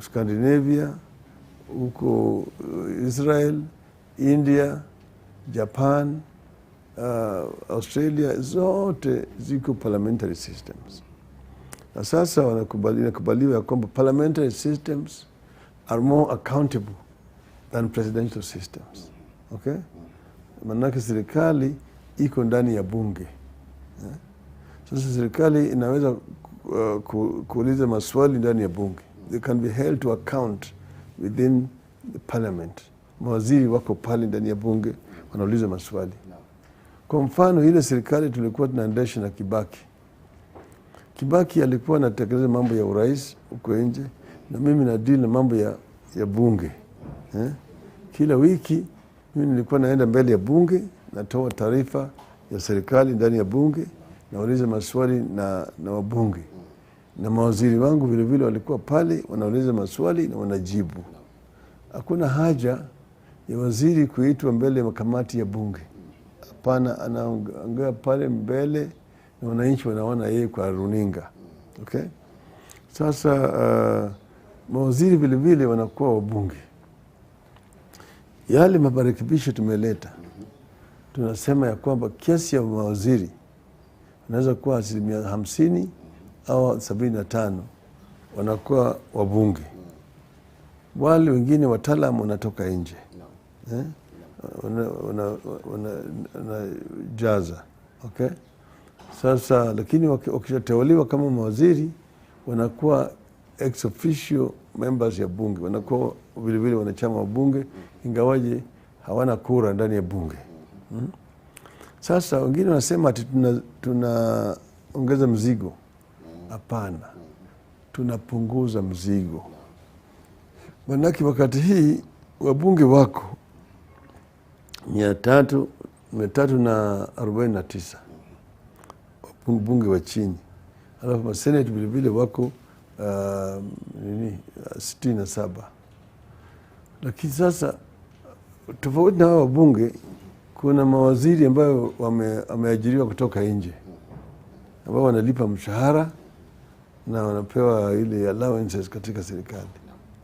Scandinavia, huko Israel, India, Japan, Australia, zote ziko parliamentary systems. Na sasa inakubaliwa ya kwamba parliamentary systems are more accountable than presidential systems. Okay? Manake serikali iko ndani ya bunge. Sasa serikali inaweza kuuliza maswali ndani ya bunge. They can be held to account within the parliament. Mawaziri wako pale ndani ya bunge wanauliza maswali. Kwa mfano, ile serikali tulikuwa tunaendesha na Kibaki. Kibaki alikuwa anatekeleza mambo ya urais huko nje na mimi na deal na mambo ya bunge. Kila wiki mimi nilikuwa naenda mbele ya bunge, natoa taarifa ya serikali ndani ya bunge, nauliza maswali na wabunge. Na mawaziri wangu vile vile walikuwa pale wanauliza maswali na wanajibu. Hakuna haja ya waziri kuitwa mbele ya kamati ya bunge. Hapana, anaongea pale mbele na wananchi wanaona yeye kwa runinga. Okay? Sasa mawaziri vile vile wanakuwa wabunge. Yale marekebisho tumeleta, tunasema ya kwamba kiasi ya mawaziri wanaweza kuwa 50% au 75 wanakuwa wabunge. Wale wengine wataalamu wanatoka nje. Wanajaza. Okay? Sasa lakini wakishateuliwa kama mawaziri wanakuwa ex officio members ya bunge, wanakuwa vile vile wanachama wa bunge ingawaje hawana kura ndani ya bunge. Sasa wengine wanasema ati tunaongeza mzigo. Hapana, tunapunguza mzigo. Manake wakati hii wabunge wako 349 wabunge wa chini, alafu masenate vile vile wako nini, 67. Lakini sasa tofauti na hao wabunge, kuna mawaziri ambayo wameajiriwa kutoka nje ambao wanalipa mshahara na wanapewa ile allowances katika serikali.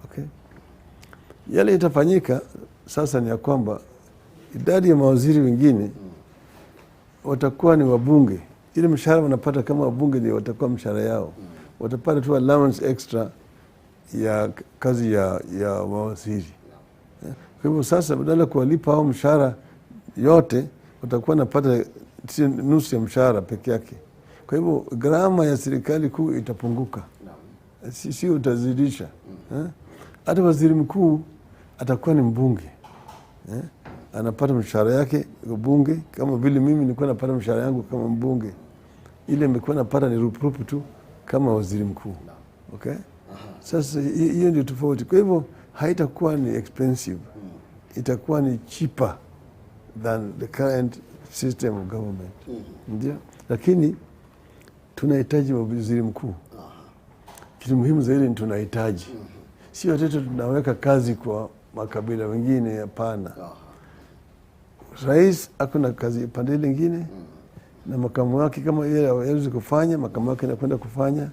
Okay? Yale itafanyika sasa ni ya kwamba idadi ya mawaziri wengine watakuwa ni wabunge. Ile mshahara wanapata kama wabunge ndio watakuwa mshahara yao. Watapata tu allowance extra ya kazi ya mawaziri. Kwa hivyo sasa, badala ya kuwalipa hao mshahara yote, watakuwa napata nusu ya mshahara peke yake. Kwa hivyo gharama ya serikali kuu itapunguka, si utazidisha. Eh? Hata waziri mkuu atakuwa ni mbunge, eh? Anapata mshahara yake bunge, kama vile mimi nilikuwa napata mshahara yangu kama mbunge. Ile nimekuwa napata ni rupurupu tu kama waziri mkuu. Okay? Sasa hiyo ndio tofauti. Kwa hivyo haitakuwa ni expensive, itakuwa ni cheaper than the current system of government. Ndio, lakini tunahitaji waziri mkuu. Kitu muhimu zaidi ni tunahitaji, sio watoto tunaweka kazi kwa makabila wengine. Hapana. Rais akuna kazi pande lingine na makamu wake, kama yeye hawezi kufanya, makamu wake anakwenda kufanya,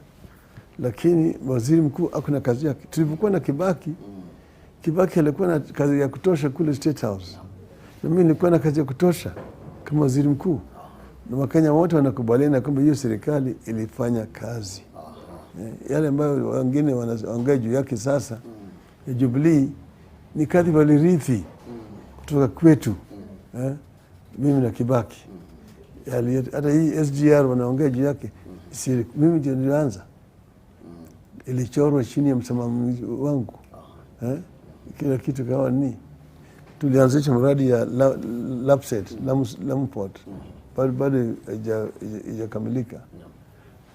lakini waziri mkuu akuna kazi yake. Tulipokuwa na Kibaki, Kibaki alikuwa na kazi ya kutosha kule State House, na mimi nilikuwa na kazi ya kutosha kama waziri mkuu, na Wakenya wote wanakubaliana kwamba hiyo serikali ilifanya kazi. Yale ambayo wengine wanaongea juu yake sasa ya Jubilee ni kazi walirithi kutoka kwetu, mimi na Kibaki. Hata hii SGR wanaongea juu yake, si mimi ndio nilianza, ilichorwa chini ya msimamizi wangu, kila kitu kawa ni tulianzisha mradi ya Lapsset, Lamu Port, bado haijakamilika.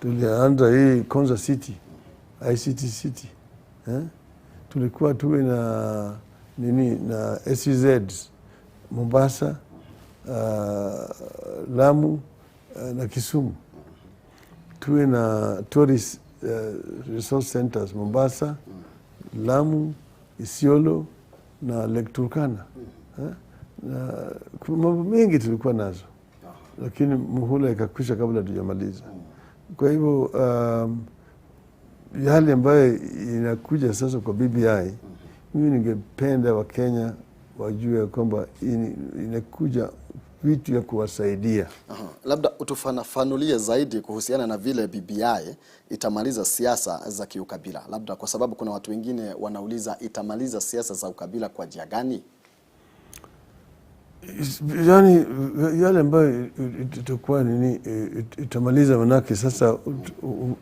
Tulianza hii Konza City, ICT City, eh? Tulikuwa tuwe na nini na SEZ Mombasa, Lamu, na Kisumu. Tuwe na tourist resource centers Mombasa, Lamu, Isiolo na Lake Turkana. Eh? Na kuna mambo mengi tulikuwa nazo, lakini muhula ikakwisha kabla tujamaliza. Kwa hivyo hali ambayo inakuja sasa kwa BBI, mimi ningependa Wakenya wajue kwamba inakuja vitu ya kuwasaidia. Aha. Labda utufafanulie zaidi kuhusiana na vile BBI itamaliza siasa za kiukabila, labda kwa sababu kuna watu wengine wanauliza itamaliza siasa za ukabila kwa njia gani? Yani yale ambayo itakuwa nini itamaliza, manake sasa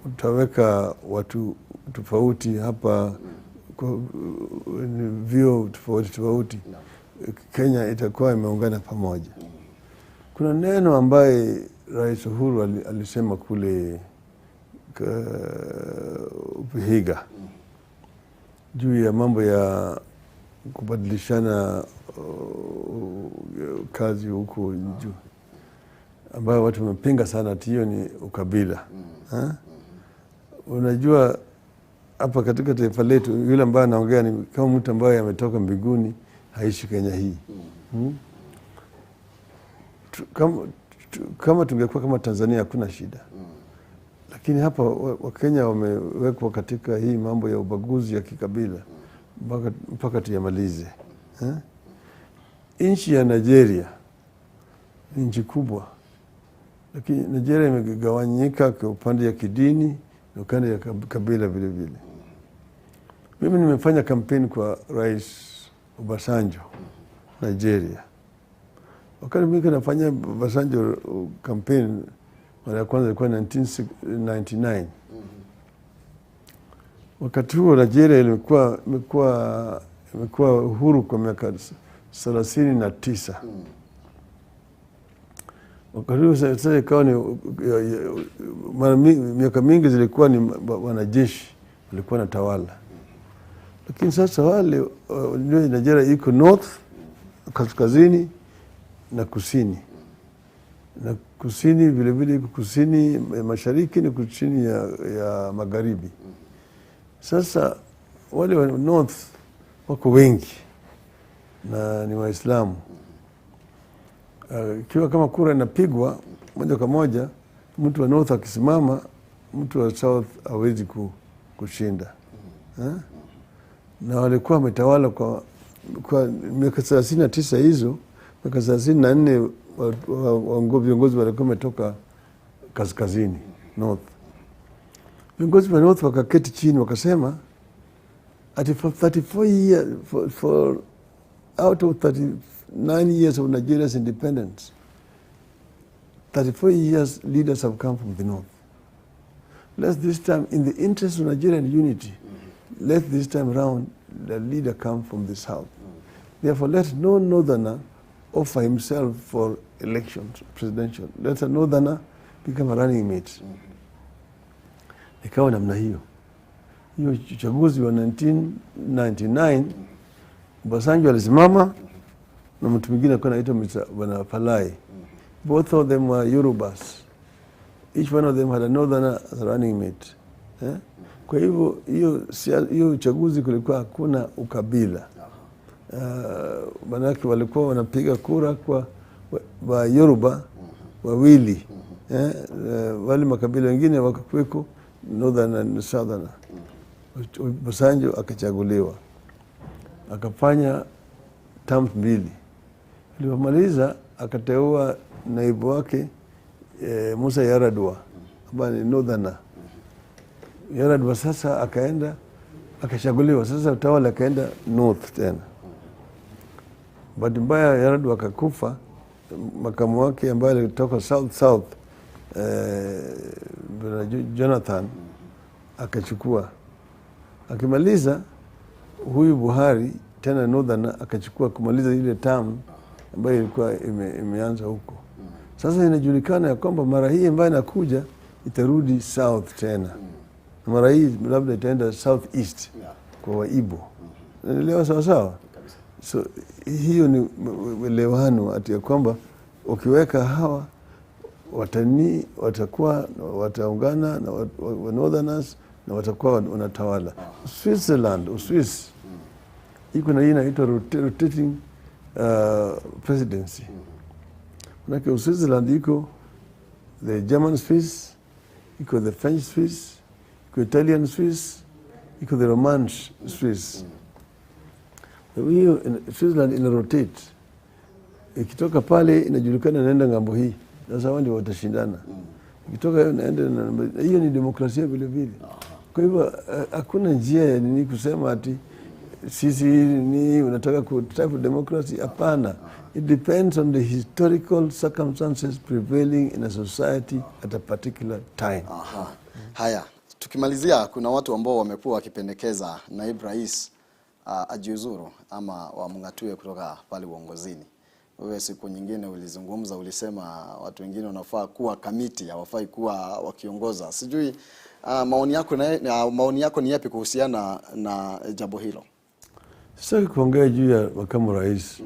utaweka watu tofauti hapa kwa vyeo tofauti tofauti. Kenya itakuwa imeungana pamoja. Kuna neno ambaye Rais Uhuru alisema kule Vihiga juu ya mambo ya kubadilishana kazi huku juu, ambayo watu wamepinga sana ati hiyo ni ukabila. Ha? Unajua hapa katika taifa letu yule ambaye anaongea ni kama mtu ambaye ametoka mbinguni, haishi Kenya hii. Hmm? Kama tungekuwa kama Tanzania hakuna shida, lakini hapa Wakenya wamewekwa katika hii mambo ya ubaguzi ya kikabila mpaka tuyamalize. Eh? Nchi ya Nigeria ni nchi kubwa, lakini Nigeria imegawanyika kwa upande ya kidini na upande ya kabila vile vile. Mimi nimefanya kampeni kwa Rais Obasanjo Nigeria. Wakati mimi nafanya Obasanjo kampeni mara ya kwanza ilikuwa 1999. Wakati huo Nigeria imekuwa uhuru kwa miaka 39. Wakati huo sasa ikawa ni miaka mingi zilikuwa ni wanajeshi walikuwa na tawala, lakini sasa wale Nigeria iko north, kaskazini na kusini, na kusini vile vile iko kusini mashariki na kusini ya magharibi. Sasa wale wa north wako wengi na ni Waislamu. Ikiwa kama kura inapigwa moja kwa moja, mtu wa north akisimama, mtu wa south hawezi kushinda. Na walikuwa wametawala kwa miaka 39 hizo, miaka 34 viongozi walikuwa wametoka kaskazini north. Viongozi wa north wakaketi chini wakasema ati for 34 years, for Out of 39 years of Nigeria's independence, 34 years leaders have come from the north. Let this time, in the interest of Nigerian unity, let this time round the leader come from the south. Therefore, let no northerner offer himself for elections, presidential. Let a northerner become a running mate. Ikawa namna hiyo. Hiyo uchaguzi wa 1999, Obasanjo alisimama na mtu mwingine alikuwa anaitwa Mr. Bwana Falai. Both of them were Yorubas. Each one of them had a northerner as a running mate. Eh? Kwa hivyo hiyo uchaguzi kulikuwa hakuna ukabila. Manake walikuwa wanapiga kura kwa wa Yoruba wawili. Eh? Wale makabila wengine wakakuweko northern and southern. Obasanjo akachaguliwa, akafanya terms mbili. Alipomaliza akateua naibu wake, Musa Yaradua, ambaye ni northerner. Yaradua sasa akaenda akachaguliwa, sasa utawala akaenda north tena. Bahati mbaya Yaradua akakufa, makamu wake ambaye alitoka south south, Bwana Jonathan akachukua. Akimaliza, huyu Buhari tena northern akachukua kumaliza ile term ambayo ilikuwa imeanza huko. Sasa inajulikana ya kwamba mara hii ambayo inakuja itarudi south tena. Na mara hii labda itaenda south east kwa Waibo. Naelewa sawa sawa? So hiyo ni uelewano ati ya kwamba ukiweka hawa watani watakuwa wataungana na wa northerners na watakuwa wanatawala. Switzerland, Uswisi iko na hii inaitwa rotating presidency. Manake Switzerland iko the German Swiss, iko the French Swiss, iko Italian Swiss, iko the Romansh Swiss. Hiyo Switzerland ina rotate, ikitoka pale inajulikana inaenda ng'ambo hii. Sasa hao ndio watashindana. Ikitoka hiyo inaenda hiyo ni demokrasia vile vile. Kwa hivyo hakuna njia ya nini kusema ati sisi ni unataka ku type democracy. Hapana, it depends on the historical circumstances prevailing in a society at a particular time. Aha. Haya, tukimalizia, kuna watu ambao wamekuwa wakipendekeza naibu rais ajiuzuru ama wamng'atue kutoka pale uongozini. Wewe siku nyingine ulizungumza, ulisema watu wengine wanafaa kuwa kamiti, hawafai kuwa wakiongoza. Sijui maoni yako ni yapi kuhusiana na jambo hilo? Sitaki kuongea juu ya makamu rais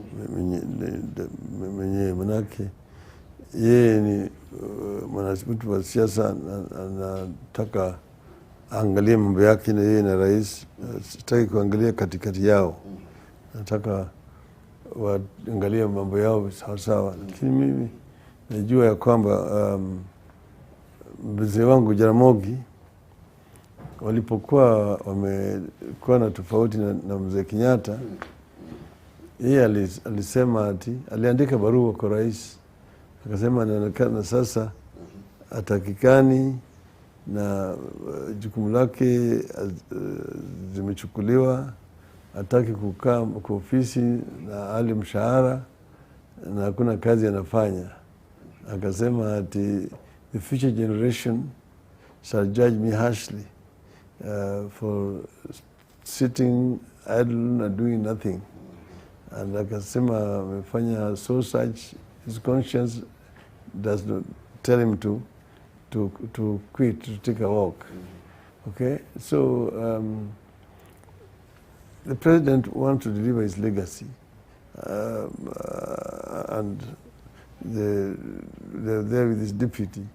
mwenyewe, manake yeye ni mtu wa siasa, anataka aangalie mambo yake na yeye na rais. Sitaki kuangalia katikati yao, nataka waangalie mambo yao sawasawa, lakini mimi najua ya kwamba mzee wangu Jaramogi walipokuwa wamekuwa na tofauti na mzee Kenyatta, yeye alisema ati aliandika barua kwa rais akasema anaonekana sasa atakikani na jukumu lake zimechukuliwa, hataki kukaa kwa ofisi na ali mshahara na hakuna kazi anafanya. Akasema ati the future generation shall judge me harshly for sitting idle and doing nothing. And akasema amefanya so such his conscience does not tell him to quit, to take a walk. Okay, so the president wants to deliver his legacy, and they're there with his deputy,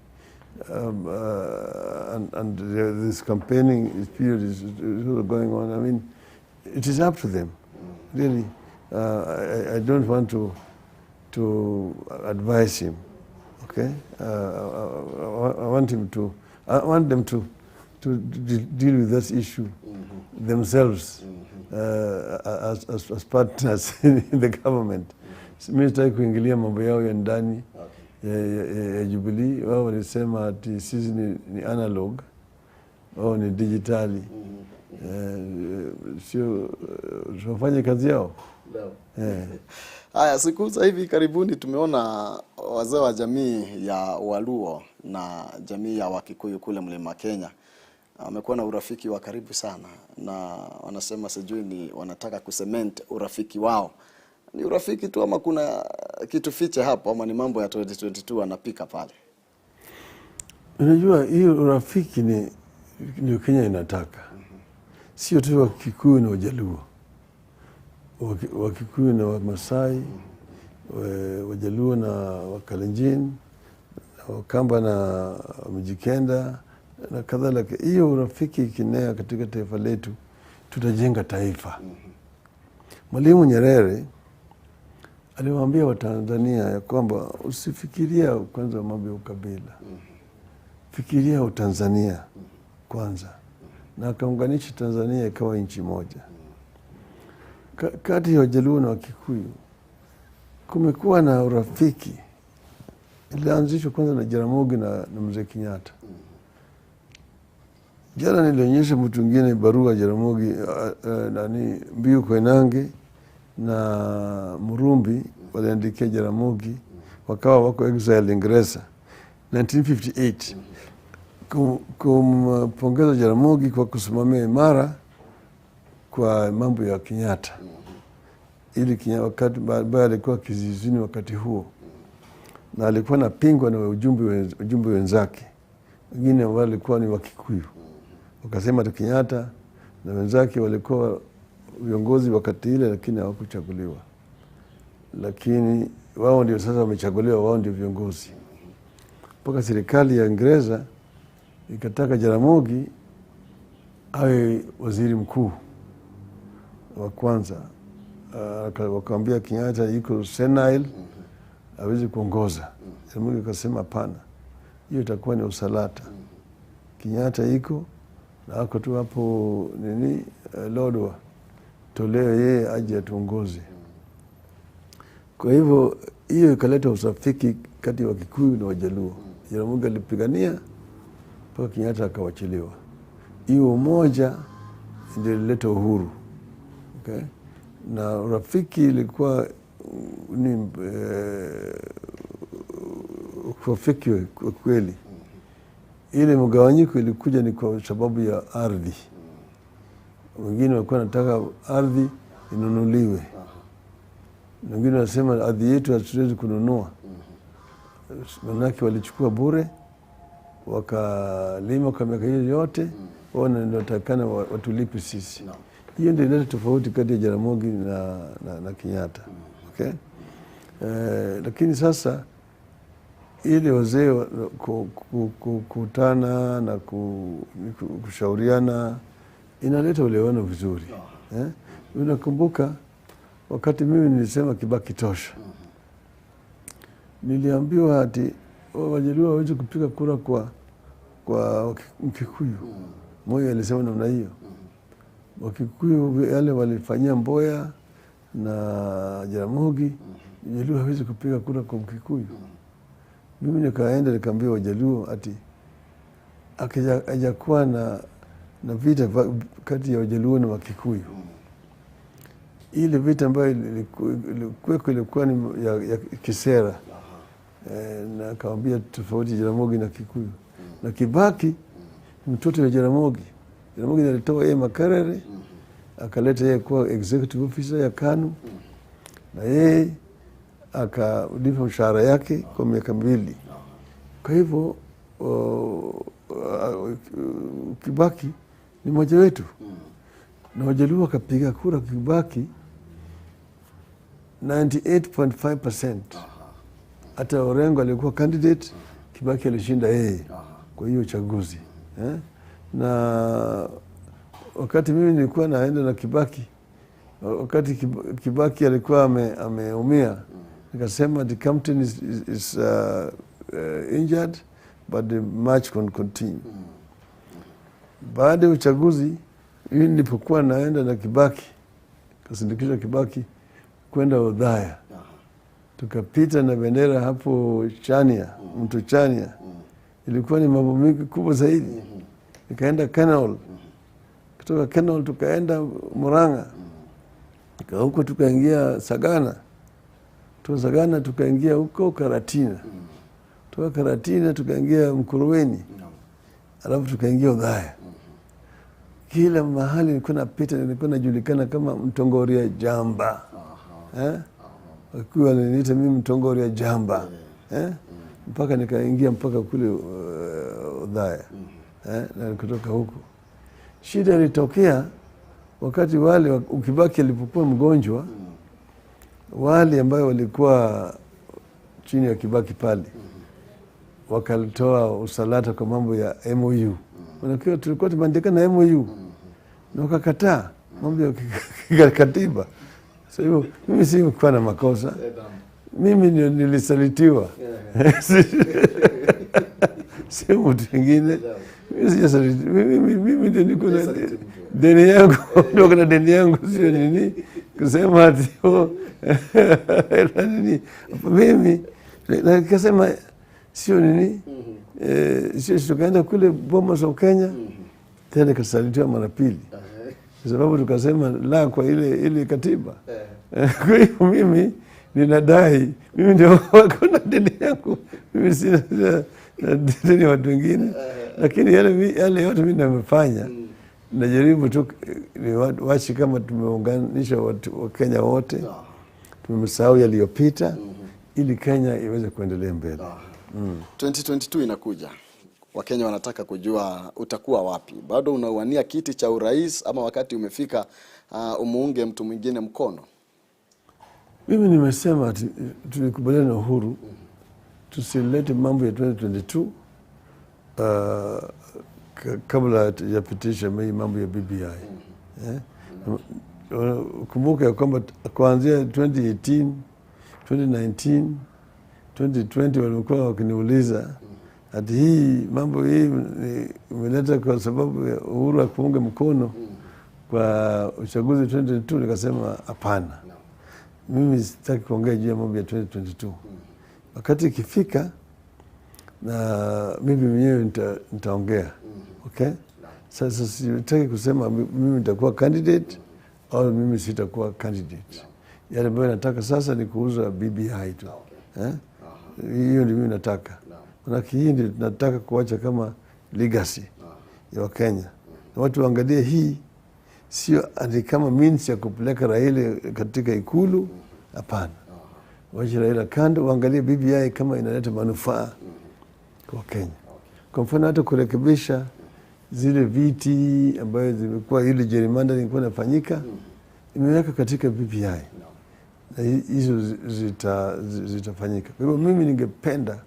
and this campaigning period is sort of going on. I mean, it is up to them, really. I don't want to advise him. Okay, I want him to. I want them to deal with this issue themselves as partners in the government. Mimi sitaki kuingilia mambo yao ya ndani ya Jubilee. Wao walisema ati sisi ni analog, wao ni dijitali. Sio wafanye kazi yao. Eh. Haya, siku za hivi karibuni tumeona wazee wa jamii ya Waluo na jamii ya Wakikuyu kule Mlima Kenya wamekuwa na urafiki wa karibu sana, na wanasema sijui ni wanataka kucement urafiki wao. Ni urafiki tu ama kuna kitu fiche hapo, ama ni mambo ya 2022 wanapika pale? Unajua, hiyo urafiki ni ndio Kenya inataka, sio tu Wakikuyu na Wajaluo, Wakikuyu na Wamasai, Wajaluo na Wakalenjin, na Wakamba na Mijikenda na kadhalika. Hiyo urafiki ikinea katika taifa letu, tutajenga taifa. Mwalimu Nyerere aliwaambia Watanzania ya kwamba usifikiria kwanza mambo ya ukabila, fikiria Utanzania kwanza, na akaunganisha Tanzania ikawa nchi moja. Kati ya Wajaluo na Wakikuyu kumekuwa na urafiki, ilianzishwa kwanza na Jaramogi na Mzee Kenyatta. Jana nilionyesha mtu mwingine barua Jaramogi, nani, Mbiyu Koinange na Murumbi waliandikia Jaramogi, wakawa wako exile Uingereza 1958 kumpongeza Jaramogi kwa kusimamia imara kwa mambo ya Kenyatta, ili Kenya, wakati ambaye alikuwa kizuizini wakati huo, na alikuwa anapingwa na ujumbe wenzake wengine ambao walikuwa ni Wakikuyu, wakasema ati Kenyatta na wenzake walikuwa viongozi wakati ile, lakini hawakuchaguliwa, lakini wao ndio sasa wamechaguliwa, wao ndio viongozi. Mpaka serikali ya Uingereza ikataka Jaramogi awe waziri mkuu wa kwanza. Wakamwambia Kenyatta yuko senile, hawezi kuongoza. Jaramogi akasema hapana, hiyo itakuwa ni usalata. Kenyatta iko na ako tu hapo nini, Lodwar, tolewe yeye aje atuongoze. Kwa hivyo hiyo ikaleta urafiki kati ya Wakikuyu na Wajaluo. Jaramogi alipigania mpaka Kenyatta akawachiliwa. Hiyo umoja ndio ilileta uhuru. Okay? Na urafiki ilikuwa ni urafiki wa kweli. Ile mgawanyiko ilikuja ni kwa sababu ya ardhi. Wengine walikuwa wanataka ardhi inunuliwe, wengine wanasema ardhi yetu hatuwezi kununua, manake walichukua bure wakalima kwa miaka hiyo yote, wao ndio watakana watulipe sisi. Hiyo ndio ileta tofauti kati ya Jaramogi na Kenyatta. Okay? Lakini sasa ili wazee kukutana na kushauriana inaleta uelewano vizuri. Eh? Unakumbuka wakati mimi nilisema Kibaki tosha, niliambiwa ati Wajaluo hawezi kupiga kura kwa Mkikuyu. Moi alisema namna hiyo. Wakikuyu yale walifanyia Mboya na Jaramogi, Jaluo hawezi kupiga kura kwa Mkikuyu. Mimi nikaenda nikaambia Wajaluo ati hajakuwa na vita kati ya Wajaluo na Wakikuyu. Ile vita ambayo ilikuweko ilikuwa ni ya kisera. Na akamwambia tofauti Jaramogi na Kikuyu. Na Kibaki ni mtoto wa Jaramogi. Jaramogi alitoa yeye Makerere, akaleta yeye kuwa executive officer ya KANU, na yeye akalipa mshahara yake kwa miaka 2. Kwa hivyo Kibaki ni mmoja wetu. Na Wajaluo wakapiga kura Kibaki 98.5%. Hata Orengo alikuwa candidate, Kibaki alishinda yeye kwa hiyo uchaguzi. Na wakati mimi nilikuwa naenda na Kibaki, wakati Kibaki alikuwa ameumia, nikasema the captain is injured but the match can continue. Baada ya uchaguzi, mimi nilipokuwa naenda na Kibaki, kasindikisha Kibaki kwenda Othaya, tukapita na bendera hapo Chania, mto Chania. Ilikuwa ni mambo mengi kubwa zaidi. Nikaenda Kenol. Kutoka Kenol tukaenda Murang'a. Huko tukaingia Sagana, toka Sagana tukaingia huko Karatina, toka Karatina tukaingia Mkuruweni, alafu tukaingia Udhaya. Kila mahali nilikuwa napita, nilikuwa najulikana kama Mtongoria Jamba, eh? Wakiwa wananiita mimi Mtongoria Jamba, eh? Mpaka nikaingia mpaka kule Udhaya, eh? Na kutoka huko shida ilitokea wakati wale Kibaki alipokuwa mgonjwa, wale ambayo walikuwa chini ya Kibaki pale wakalitoa usalata kwa mambo ya MOU. Manake tulikuwa tumeandika na MOU na wakakataa mambo ya katiba. So hivyo mimi sikuwa na makosa, mimi ndio nilisalitiwa, si mtu mwingine. Mimi sijasaliti, mimi ndio niko na deni yangu, ndio na deni yangu, sio nini kusema ati oh, nini mimi na nikasema sio nini, sio. Tukaenda kule Bomas of Kenya tena ikasalitiwa mara pili, kwa sababu tukasema la kwa ile katiba. Kwa hiyo mimi ninadai, mimi ndio wako na deni yangu, mimi sina na deni ya watu wengine, lakini yale yote mimi nimefanya, najaribu tu ni wachi kama tumeunganisha watu wa Kenya wote, tumemsahau yaliyopita ili Kenya iweze kuendelea mbele. 2022 inakuja, Wakenya wanataka kujua utakuwa wapi. Bado unawania kiti cha urais ama wakati umefika umuunge mtu mwingine mkono? Mimi nimesema ati tulikubaliana na Uhuru tusilete mambo ya 2022 kabla hatujapitisha hii mambo ya BBI. Eh? Kumbuka ya kwamba kuanzia 2018, 2019, 2020 walikuwa wakiniuliza ati hii mambo hii imeleta kwa sababu ya Uhuru akuunge mkono kwa uchaguzi 2022. Nikasema hapana, mimi sitaki kuongea juu ya mambo ya 2022. Wakati ikifika na mimi mwenyewe nitaongea. Okay? Sasa sitaki kusema mimi nitakuwa candidate au mimi sitakuwa candidate. Yale ambayo nataka sasa ni kuuza BBI tu. Eh? Hiyo ndio mimi nataka. Manake hii ndio tunataka kuacha kama legacy ya Wakenya. Na watu waangalie hii sio ati kama means ya kupeleka Raila katika Ikulu. Hapana, wache Raila kando, waangalie BBI kama inaleta manufaa kwa Kenya. Kwa mfano hata kurekebisha zile viti ambayo zimekuwa ile gerrymandering ilikuwa inafanyika imeweka katika BBI na hizo zitafanyika. Kwa hivyo mimi ningependa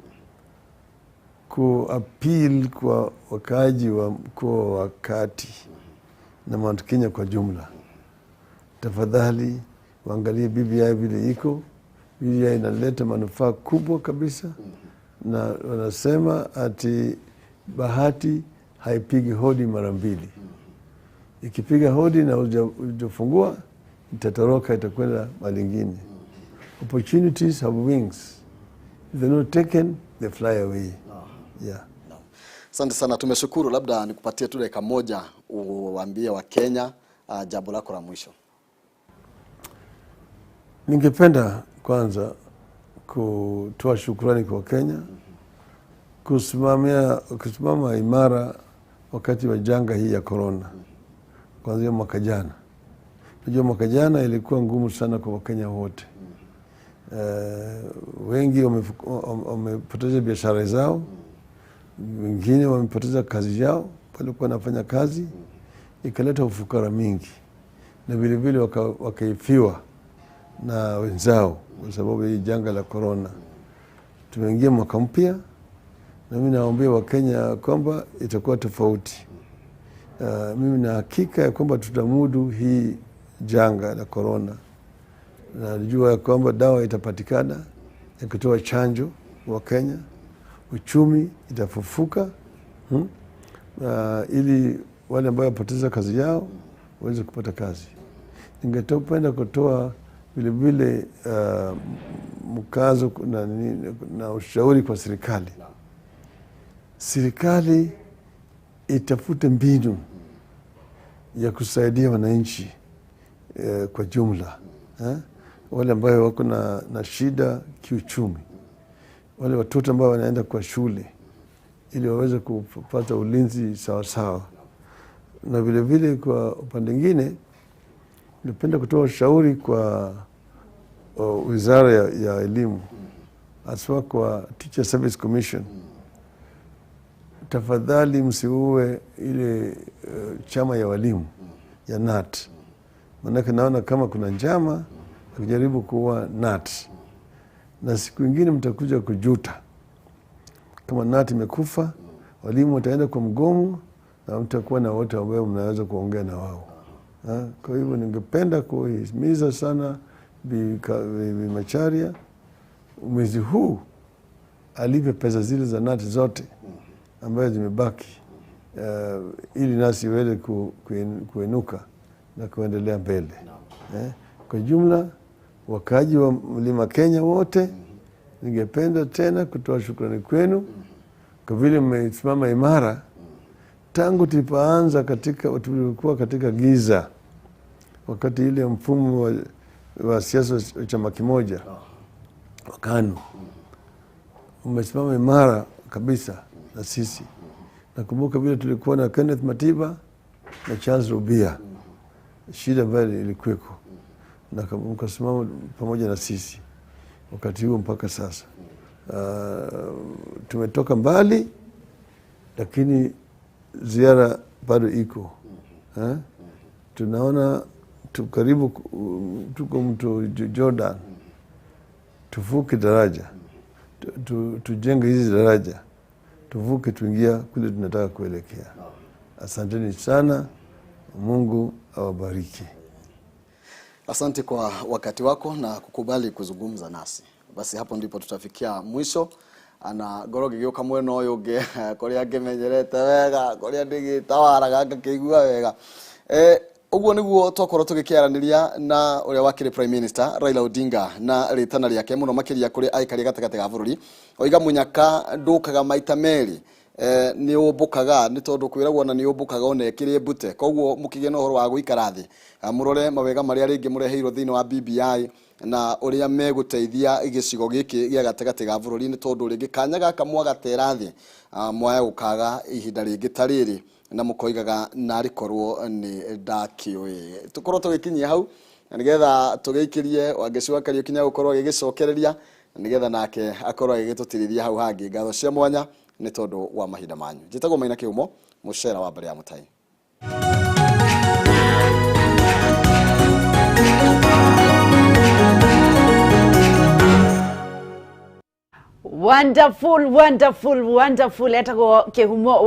kuappeal kwa wakaaji wa mkoa wa Kati na Mount Kenya kwa jumla, tafadhali waangalie BBI vile iko. BBI inaleta manufaa kubwa kabisa, na wanasema ati bahati haipigi hodi mara mbili. Ikipiga hodi na hujafungua itatoroka, itakwenda mahali ingine. Opportunities have wings. If they're not taken, they fly away. Yeah. Asante sana, tumeshukuru. Labda nikupatie tu dakika moja uwaambie Wakenya jambo lako la mwisho. Ningependa kwanza kutoa shukrani kwa Kenya kusimama imara wakati wa janga hii ya corona, kuanzia mwaka jana. Unajua mwaka jana ilikuwa ngumu sana kwa Wakenya wote. Wengi wamepoteza biashara zao, wengine wamepoteza kazi yao walikuwa wanafanya kazi, ikaleta ufukara mingi, na vilevile wakaifiwa na wenzao kwa sababu ya hii janga la corona. Tumeingia mwaka mpya, na mimi nawaambia Wakenya kwamba itakuwa tofauti. Mimi na hakika ya kwamba tutamudu hii janga la corona. Najua ya kwamba dawa itapatikana ya kutoa chanjo wa Kenya, uchumi itafufuka, ili wale ambao wapoteza kazi yao waweze kupata kazi. Ningependa kutoa vilevile mkazo na ushauri kwa serikali. Serikali itafute mbinu ya kusaidia wananchi kwa jumla, eh? Wale ambayo wako na shida kiuchumi, wale watoto ambao wanaenda kwa shule ili waweze kupata ulinzi sawasawa. Na vilevile kwa upande mwingine, ningependa kutoa ushauri kwa wizara ya elimu, haswa kwa Teacher Service Commission. Tafadhali msiue ile chama ya walimu ya KNUT, maanake naona kama kuna njama ya kujaribu kuua KNUT, na siku ingine mtakuja kujuta kama KNUT imekufa, walimu wataenda kwa mgomo na mtakuwa na wote ambao mnaweza kuongea na wao. Kwa hivyo ningependa kuhimiza sana Bi Macharia mwezi huu alipe pesa zile za KNUT zote ambayo zimebaki, ili nasi iweze kuinuka na kuendelea mbele. Kwa jumla wakaaji wa Mlima Kenya wote, ningependa tena kutoa shukrani kwenu kwa vile mmesimama imara tangu tulipoanza tulikuwa katika giza wakati ile mfumo wa siasa wa chama kimoja wa KANU. Umesimama imara kabisa na sisi. Nakumbuka vile tulikuwa na Kenneth Matiba na Charles Rubia, shida ambayo ilikuweko, na mkasimama pamoja na sisi wakati huo mpaka sasa. Tumetoka mbali, lakini ziara bado iko. Tunaona karibu tuko mto Jordan, tuvuke daraja, tujenge hizi daraja, tuvuke tuingia kule tunataka kuelekea. Asanteni sana, Mungu awabariki. Asante kwa wakati wako na kukubali kuzungumza nasi. Basi hapo ndipo tutafikia mwisho ana ngorwo ngĩgĩũka mwena ũyũ ũngĩ kũrĩa ngĩmenyerete wega, kũrĩa ndĩgĩtawaraga ngakĩigua wega. Ũguo nĩguo twakorwo tũgĩkĩaranĩria na ũrĩa wakĩrĩ Prime Minister Raila Odinga na rĩtana rĩake mũno makĩria kũrĩ aikari gatagatĩ ga bũrũri. Oiga mũnyaka ndũkaga maita merĩ, nĩ ũmbũkaga, nĩ tondũ kwĩragwo ona nĩ ũmbũkaga ona ĩkĩrĩ mbute. Koguo mũkĩgĩe na ũhoro wa gũikara thĩ, mũrore mawega marĩa rĩngĩ mũreheirwo thĩinĩ wa BBI na ũrĩa megũteithia gĩcigo gĩkĩ gĩa gatagatĩ ga bũrũri, nĩ tondũ rĩngĩ kanya gaka mwagatera thĩ, mwaya gũkaga ihinda rĩngĩ ta rĩrĩ na mũkoigaga narĩ korwo nĩ ndakĩũĩ. Tũkorwo tũgĩkinyia hau na nĩgetha tũgĩikĩrie Wangeci wa Kariũki nĩegũkorwo agĩgĩcokereria nĩgetha nake akorwo agĩgĩtũtirithia hau hangĩ. Ngatho cia mwanya nĩ tondũ wa mahinda manyu. Njĩtagwo Maina Kĩhumo, mũcera wa mbere ya mũtai. Wonderful, wonderful, wonderful. Etagwo Kĩhumo.